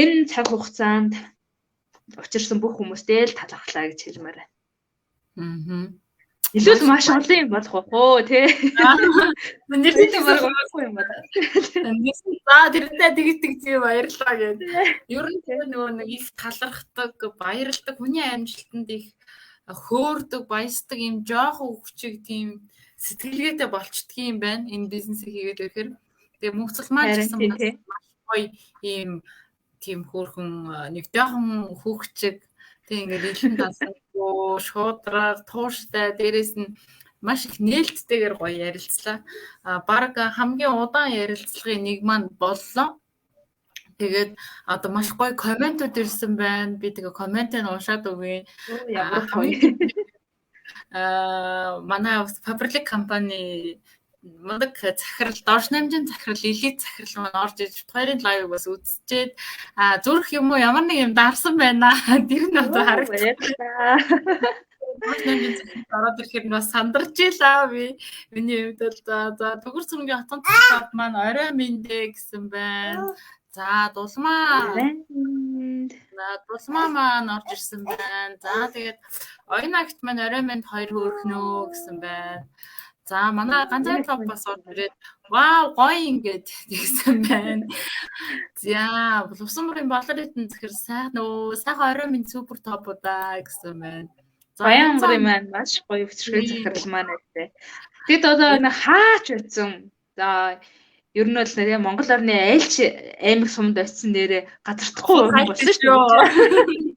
энэ цаг хугацаанд учирсан бүх хүмүүстэй л талархлаа гэж хэлмээр байна. Аа. Илүү л маш олон юм болох уу тий. Нэр чинь баг байхгүй юм байна. За тэрнээ тэгж тэгж юм баярлалаа гэд. Ер нь тэр нөгөө нэг их талархдаг, баярлдаг, хүний амжилтанд их хөөрдөг, баясдаг юм жоохон хүчиг тийм сэтгэлгээтэй болчдөг юм байна. Энэ бизнесийг хийгээд ирэхээр тэгээ мөнхцөл маань ч гэсэн маш гоё ийм тийм хөөрхөн нэг жоохон хүүхчиг тэг ингээд илэн тасгүй шуудраар тууштай дээрээс нь маш их нээлттэйгээр гоё ярилцлаа. А баг хамгийн удаан ярилцлагын нэг маань боллоо. Тэгээд одоо маш гоё комментууд ирсэн байна. Би тэгээ комментыг уншаад өгье. Ямар гоё. Манай Faberlic компани мундаг захирал, доош намжин захирал, элит захирал маань орж иж хоёрын лайв бас үзчихэд зүрх юм уу ямар нэг юм дарсан байна. Тэр нь одоо харагдлаа. Доош намжин захирал ороод ирэхээр нь бас сандарч илаа би. Миний хувьд бол за Түгэр цүнгийн хотон цаад маань орой миндэ гэсэн байна. За дулмаа. Дулмаа маань орж ирсэн байна. За тэгээд оюунагт маань орой минь хоёр хөөрхнөө гэсэн байна. За манай ганцхан топ бас орж ирээд вау гоё ингээд тэгсэн байна. За Лувсан мөрийн болор хитэн зэхэр сайхан өө сайхан орой минь супер топ удаа гэсэн байна. За Баян мөрийн маань маш гоё өвчрхээ захирал маань байлаа. Тэд одоо нэг хаач байсан. За ер нь бол нэрээ Монгол орны айлч аймаг сумд очисон нэрээ газардахгүй болсон шүү дээ.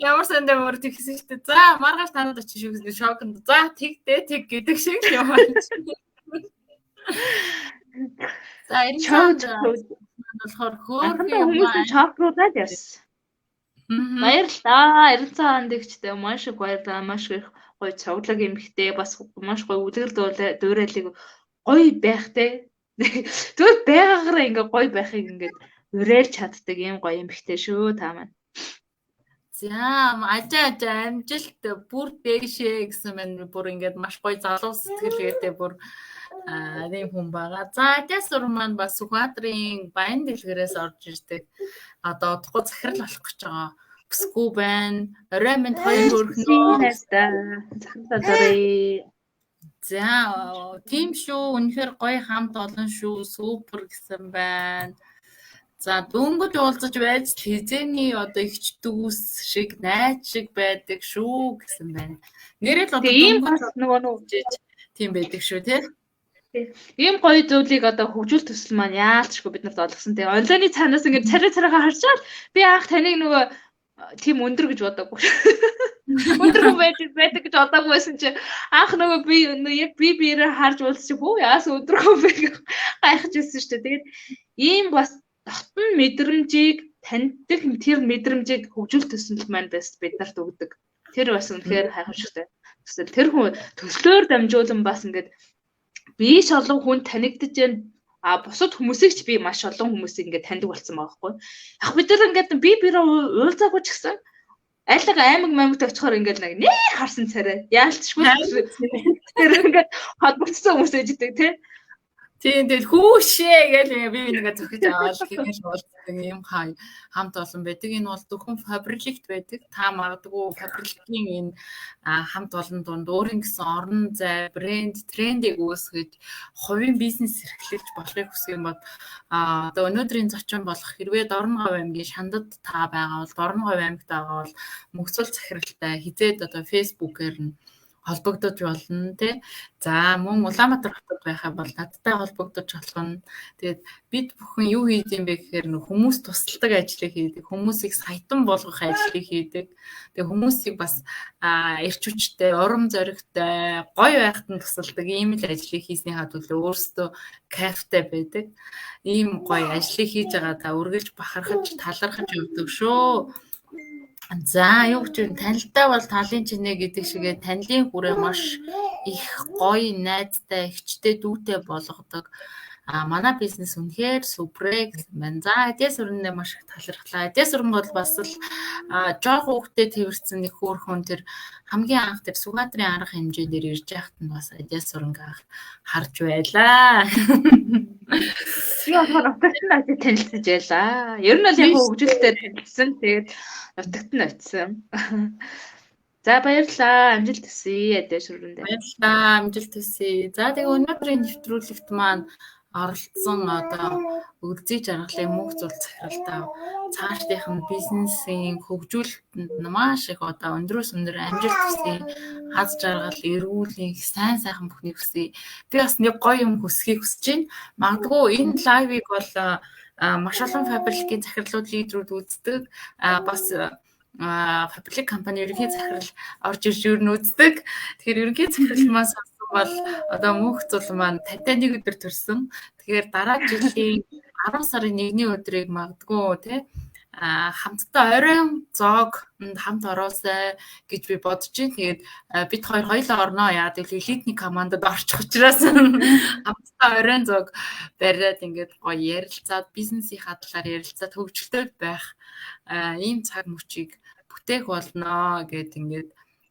Ямар сандаа мөр тэгсэн шүү дээ. За маргааш танад очиж шүү гэсэн шоконд. За тэг дээ тэг гэдэг шиг юм байна. За 90 болохоор хөөрхөн хүмүүс шокруулаад явсан. Баярлалаа. 90 цагаан дэгчтэй маш их баярлалаа. Маш их гоё цоглог эмхтэй бас маш гоё үлгэр дуурайлыг гоё байх те. Зүгээр байгаагаараа ингээ гоё байхыг ингээд уриалж чаддаг юм гоё эмхтэй шүү та маань. За ажаа ажаа амжилт бүр дээшээ гэсэн маань бүр ингээд маш гоё залуу сэтгэлгээтэй бүр ийм хүн байгаа. За Ажаа маань бас Сүхбаатарын Баян дэлгэрээс орж ирдэг. Одоо удахгүй захирал болох гэж байгаа. Бүсгүй байна. Орой минь хоёр хөрхнөө. Захирал орой. За тийм шүү. Үнэхээр гоё хамт олон шүү. Супер гэсэн байна. За дөнгөж уулзаж байж хизээний одоо эгч дүүс шиг найз шиг байдаг шүү гэсэн байна. Нэрэл одоо ийм бас нөгөө тийм байдаг шүү тий. Ийм гоё зүйлийг одоо хөгжүүл төсөл маань яалчгүй бид нарт олгосон тий. Онлайны цаанаас ингээд царай царайгаа харчаал би анх таныг нөгөө тийм өндөр гэж бодоагүй. Өндөр хүн байдаг гэж бодоагүй байсан чи анх нөгөө би яг би биерээ харж уулзчих хүү яас өндөр хүн бэ гэж гайхаж ирсэн шүү дээ. Тэгээд ийм бас дотн мэдрэмжийг таньдаг тэр мэдрэмжийг хөгжүүл төсөл маань бас бид нарт өгдөг. Тэр бас үнэхээр хайхвшигтай. Төсөл тэр хүн төслөөр дамжуулан бас ингээд би ч олон хүн танигдаж байна. А бусад хүмүүсийг ч би маш олон хүмүүсийг ингээд таньдаг болсон байгаа байхгүй. Яг бид нар ингээд би бирээ уулзаагүй ч гэсэн аль нэг аймаг маймагт очихоор ингээд нэг нээ харсан царай яалтчгүй тэр ингээд холбогдсон хүмүүс ээждэг тий. Тийм тэгэл хүүшээ гэл би нэгэ зөхиж аваад тэгэл уулздаг юм хамт олон байдаг. Энэ бол зөвхөн Faberlic байдаг. Та магадгүй Faberlic-ийн энэ хамт олон дунд өөрийн гэсэн орон зай, брэнд, трендийг үүсгэж хувийн бизнес эрхлэж болохыг хүсэх юм бол одоо өнөөдрийн зочин болох хэрвээ Дорногов аймгийн Шандад та байгаа бол Дорногов аймагт байгаа бол Мөнхцөл захиралтай хизээд одоо Facebook-ээр нь Холбогдож болно тий. За мөн Улаанбаатар хотод байх юм бол надтай холбогдож болно. Тэгээд бид бүхэн юу хийдэг юм бэ гэхээр нөх хүмүүс тусалдаг ажлыг хийдэг, хүмүүсийг саятан болгох ажлыг хийдэг. Тэгээд хүмүүсийг бас эрч хүчтэй, урам зоригтой, гоё байхад нь тусалдаг ийм л ажлыг хийснийхаа төлөө өөрсдөө кайфтай байдаг. Ийм гоё ажлыг хийж байгаа та үргэлж бахархаж, талархаж явдаг шүү. За юу гэж вэ? Танилтай бол талын чинээ гэдэг шигээ танилын хүрээ маш их гоё найзтай, эгчтэй, дүүтэй болгодог. А манай бизнес үнэхээр супер гэсэн байна. За Адиас өрөндөө маш их талархлаа. Адиас өрөн бол бас л жоох хүүхдэд тэрвэрсэн нэг хөөрхөн тэр хамгийн анх тэр Сүхбаатарын арга хэмжээ дээр ирж байхад нь бас Адиас өрөнгө анх харж байлаа. Би болохоор нутагт нь очиж танилцаж байлаа. Ер нь бол яг хөгжилтэй танилцсан. Тэгээд нутагт нь очисон. За баярлалаа. Амжилт хүсье Адиас өрөндөө. Баярлалаа. Амжилт хүсье. За тэгээ өнөөдрийн нэвтрүүлэгт маань оролцсон одоо Өлзий жаргалын мөнх зул захиралтай цаашдынх нь бизнесийн хөгжүүлэлтэнд маш их одоо өндрөөс өндөр амжилт хүсье. Аз жаргал, эрүүл сайн сайхан бүхнийг хүсье. Би бас нэг гоё юм хүсхийг хүсэж байна. Магадгүй энэ live-ыг бол маш олон Faberlic-ийн захирлууд, лидерүүд үздэг. Бас Faberlic компани ерөнхий захирал орж ирж юу н үздэг. Тэгэхээр ерөнхий захирал маань сонссон бол одоо мөнх зул маань тантай нэг өдөр төрсөн. Тэгэхээр дараа жилийн 10 сарын 1-ний өдрийг магадгүй тий хамтдаа оройн зоог хамт ороосай гэж би бодож байна. Тэгээд бид хоёр хоёулаа орноо. Яа гэвэл элитний командад орчих учраас хамтдаа оройн зоог бариад ингээд гоё ярилцаад бизнесийнхаа талаар ярилцаад хөгжилтэй байх ийм цаг мөчийг бүтээх болно гэд ингээд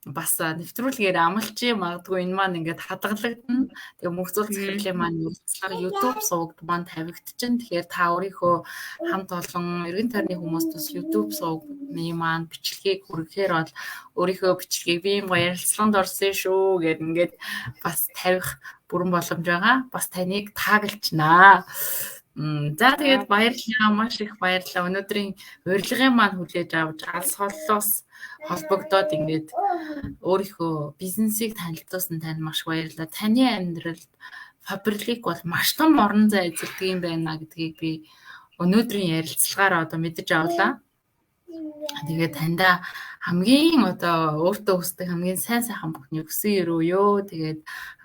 бас нэвтрүүлгээр амлчээ магадгүй энэ маань ингээд хадгалагдана. Тэгээ мөнх зул захирлын маань ярилцлага YouTube сувагт маань тавигдчихэв. Тэгэхээр та өөрийнхөө хамт олон эргэн тойрны хүмүүст бас YouTube сувгны маань бичлэгийг хүргэхээр бол өөрийнхөө бичлэгийг би юм гоё ярилцлаганд орсон шүү гэд ингээд бас тавих бүрэн боломж байгаа. Бас таныг таагалчнаа. За тэгээд баярлалаа, маш их баярлалаа. Өнөөдрийн урилгын маань хүлээж авч алс холлоос холбогдоод ингээд өөрийнхөө бизнесийг танилцуулсан танд маш баярлалаа. Таны амьдралд Faberlic бол маш том орон зай эзэлдэг юм байна гэдгийг би өнөөдрийн ярилцлагаараа одоо мэдэж авлаа. Тэгээд таньда хамгийн одоо өөртөө хүсдэг хамгийн сайн сайхан бүхнийг хүсэн өрөөё. Тэгээд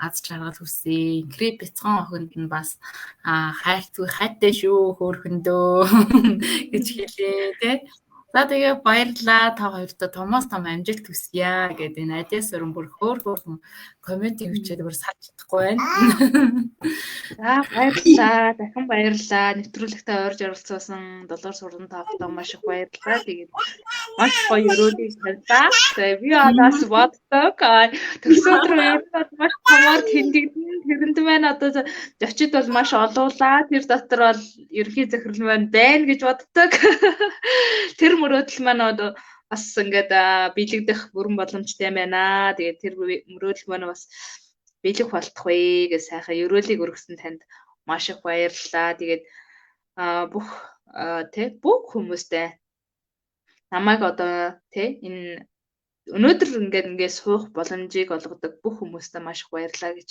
аз жаргал хүсье. Инкри бяцхан охинд нь бас хайртай хайтай шүү хөөрхөндөө гэж хэлье тэ. За тэгээ баярлалаа. Та хоёртоо томоос том амжилт хүсье гэдэг энэ Адиас өрөн бүр хөөр хөөрхөн комментиг бичээд бүр салж чадахгүй байна. За баярлалаа. Дахин баярлалаа. Нэвтрүүлэгтээ урьж оролцуулсан Долоор суран тавтаа маш их баярлалаа. Тэгээд маш гоё өрөөлийг тавьлаа. Тэгээ би бас боддог. Төрсөн өдөр ер нь бол маш томоор тэмдэгдэн. Тэрэнд маань одоо зочид бол маш олуулаа. Тэр дотор бол ерөнхий захирал маань байна гэж боддог. Тэр мөрөөдөл маань одоо бас ингээд биелэгдэх бүрэн боломжтой байна. Тэгээд тэр мөрөөдөл маань бас биелэх болтугай гэж сайхан ерөөлийг өргөсөн танд маш их баярлалаа. Тэгээд бүх тэ бүх хүмүүстэй намайг одоо тэ энэ өнөөдөр ингээд суух боломжийг олгодог бүх хүмүүстээ маш их баярлалаа гэж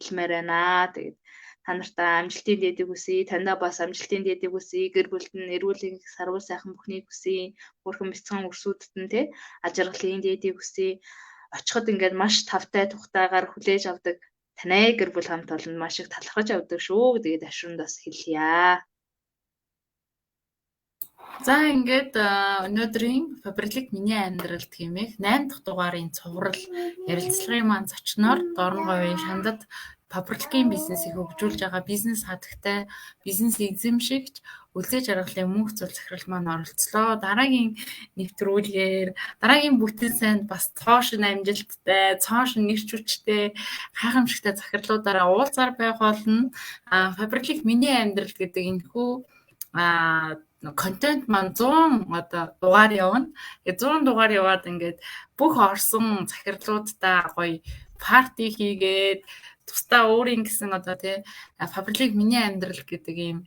хэлмээр байна. Тэгээд та нартаа амжилтын дэдийг хүсье. Таньдаа бас амжилтын дэдийг хүсье. Гэр бүлд нь эрүүл сарвал сайхан бүхнийг хүсье. Бүрхэн бяцхан өрсүүдэд нь тэ аз жаргалын дэдийг хүсье. Очиход ингээд маш тавтай тухтайгаар хүлээж авдаг танай гэр бүл хамт олонд маш их талархаж авдаг шүү. Тэгээд ашинд бас хэлье. За ингээд өнөөдрийн Faberlic миний амьдралд хэмээх 8 дахь дугаарын цуврал ярилцлагын маань зочноор Дорногов Шандад Faberlic-ийн бизнесийг хөгжүүлж байгаа бизнес хадагтай, бизнес эзэмшигч, Өлзий жаргалын мөнх зул захирал маань оролцлоо. Дараагийн нэвтрүүлгээр дараагийн бүтэн сайнд бас цоо шинэ амжилттай, цоо шинэ нэрч хүчтэй, гайхамшигтай захирлуудаараа уулзаар байх болно. Faberlic миний амьдрал гэдэг энэхүү контент маань 100 одоо дугаар явна. Тэгээ 100 дугаар яваад ингээд бүх орсон захирлуудаа гоё парти хийгээд тусдаа өөрийн гэсэн одоо тий Faberlic миний амьдрал гэдэг ийм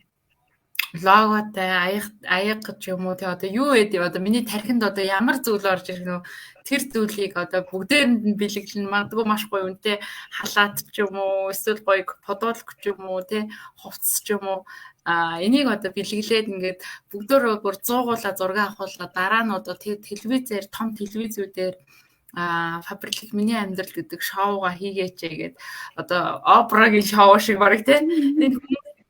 Логотой аяг аяг ч юм уу, тий, одоо юу вэ, одоо миний тархинд одоо ямар зүйл орж ирэх нь, тэр зүйлийг одоо бүгдээрэнд нь бэлэглэн, магадгүй маш гоё үнэтэй халаат ч юм уу, эсвэл гоё подолк ч юм уу, тий, хувцас ч юм уу, энийг одоо бэлэглээд ингээд бүгдөө бүр 100-уулаа зураг авахуулаа, дараа нь одоо телевизээр, том телевизүүдээр Фаберлик миний амьдрал гэдэг шоуга хийгээч гээд, одоо Опрагийн шоу шиг бараг, тий,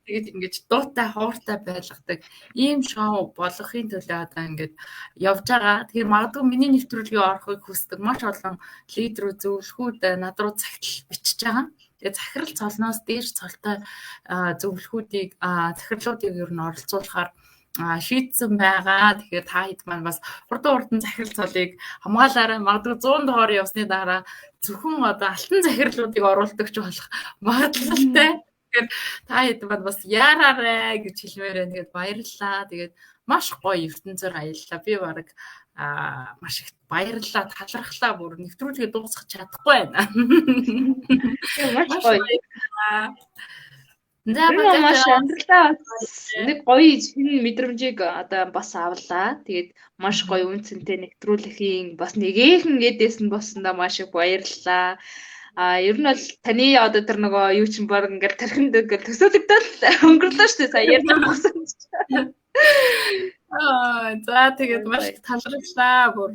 тэгэж ингэж дуутай хууртай байлгадаг ийм шоу болгохын төлөө одоо ингээд явж байгаа. Тэгэхээр магадгүй миний нэвтрүүлгийн орохыг хүсдэг маш олон лидерүүд, зөвлөхүүд над руу цагтл бичиж байгаа. Тэгээ захирал цолноос дээш цолтой зөвлөхүүдийг, захирлуудыг ер нь оролцуулахаар шийдсэн байгаа. Тэгэхээр та хэд маань бас хурдан хурдан захирал цолыг хамгаалаарай. Магадгүй 100 дугаар явсны дараа зөвхөн одоо алтан захирлуудыг оруулдаг ч болох магадлалтай. Тэгэхээр та хэд маань бас яараарай гэж хэлмээр байна. Тэгээд баярлалаа. Тэгээд маш гоё ертөнцөөр аяллаа. Би бараг маш их баярлалаа, талархлаа, бүр нэвтрүүлгээ дуусгах чадахгүй байна. Маш гоё. За, маш амьдралдаа нэг гоё шинэ мэдрэмжийг одоо бас авлаа. Тэгээд маш гоё үн цэнтэй нэвтрүүлгийн бас нэгээхэн эдээс нь боссондоо маш их баярлалаа. Ер нь бол таны одоо тэр нөгөө юу чинь баг ингээл тархинд ингээл төсөөлөгдөөл өнгөрлөө шүү дээ, сая ярьж байгаа чинь. За, тэгээд маш их талархлаа бүр.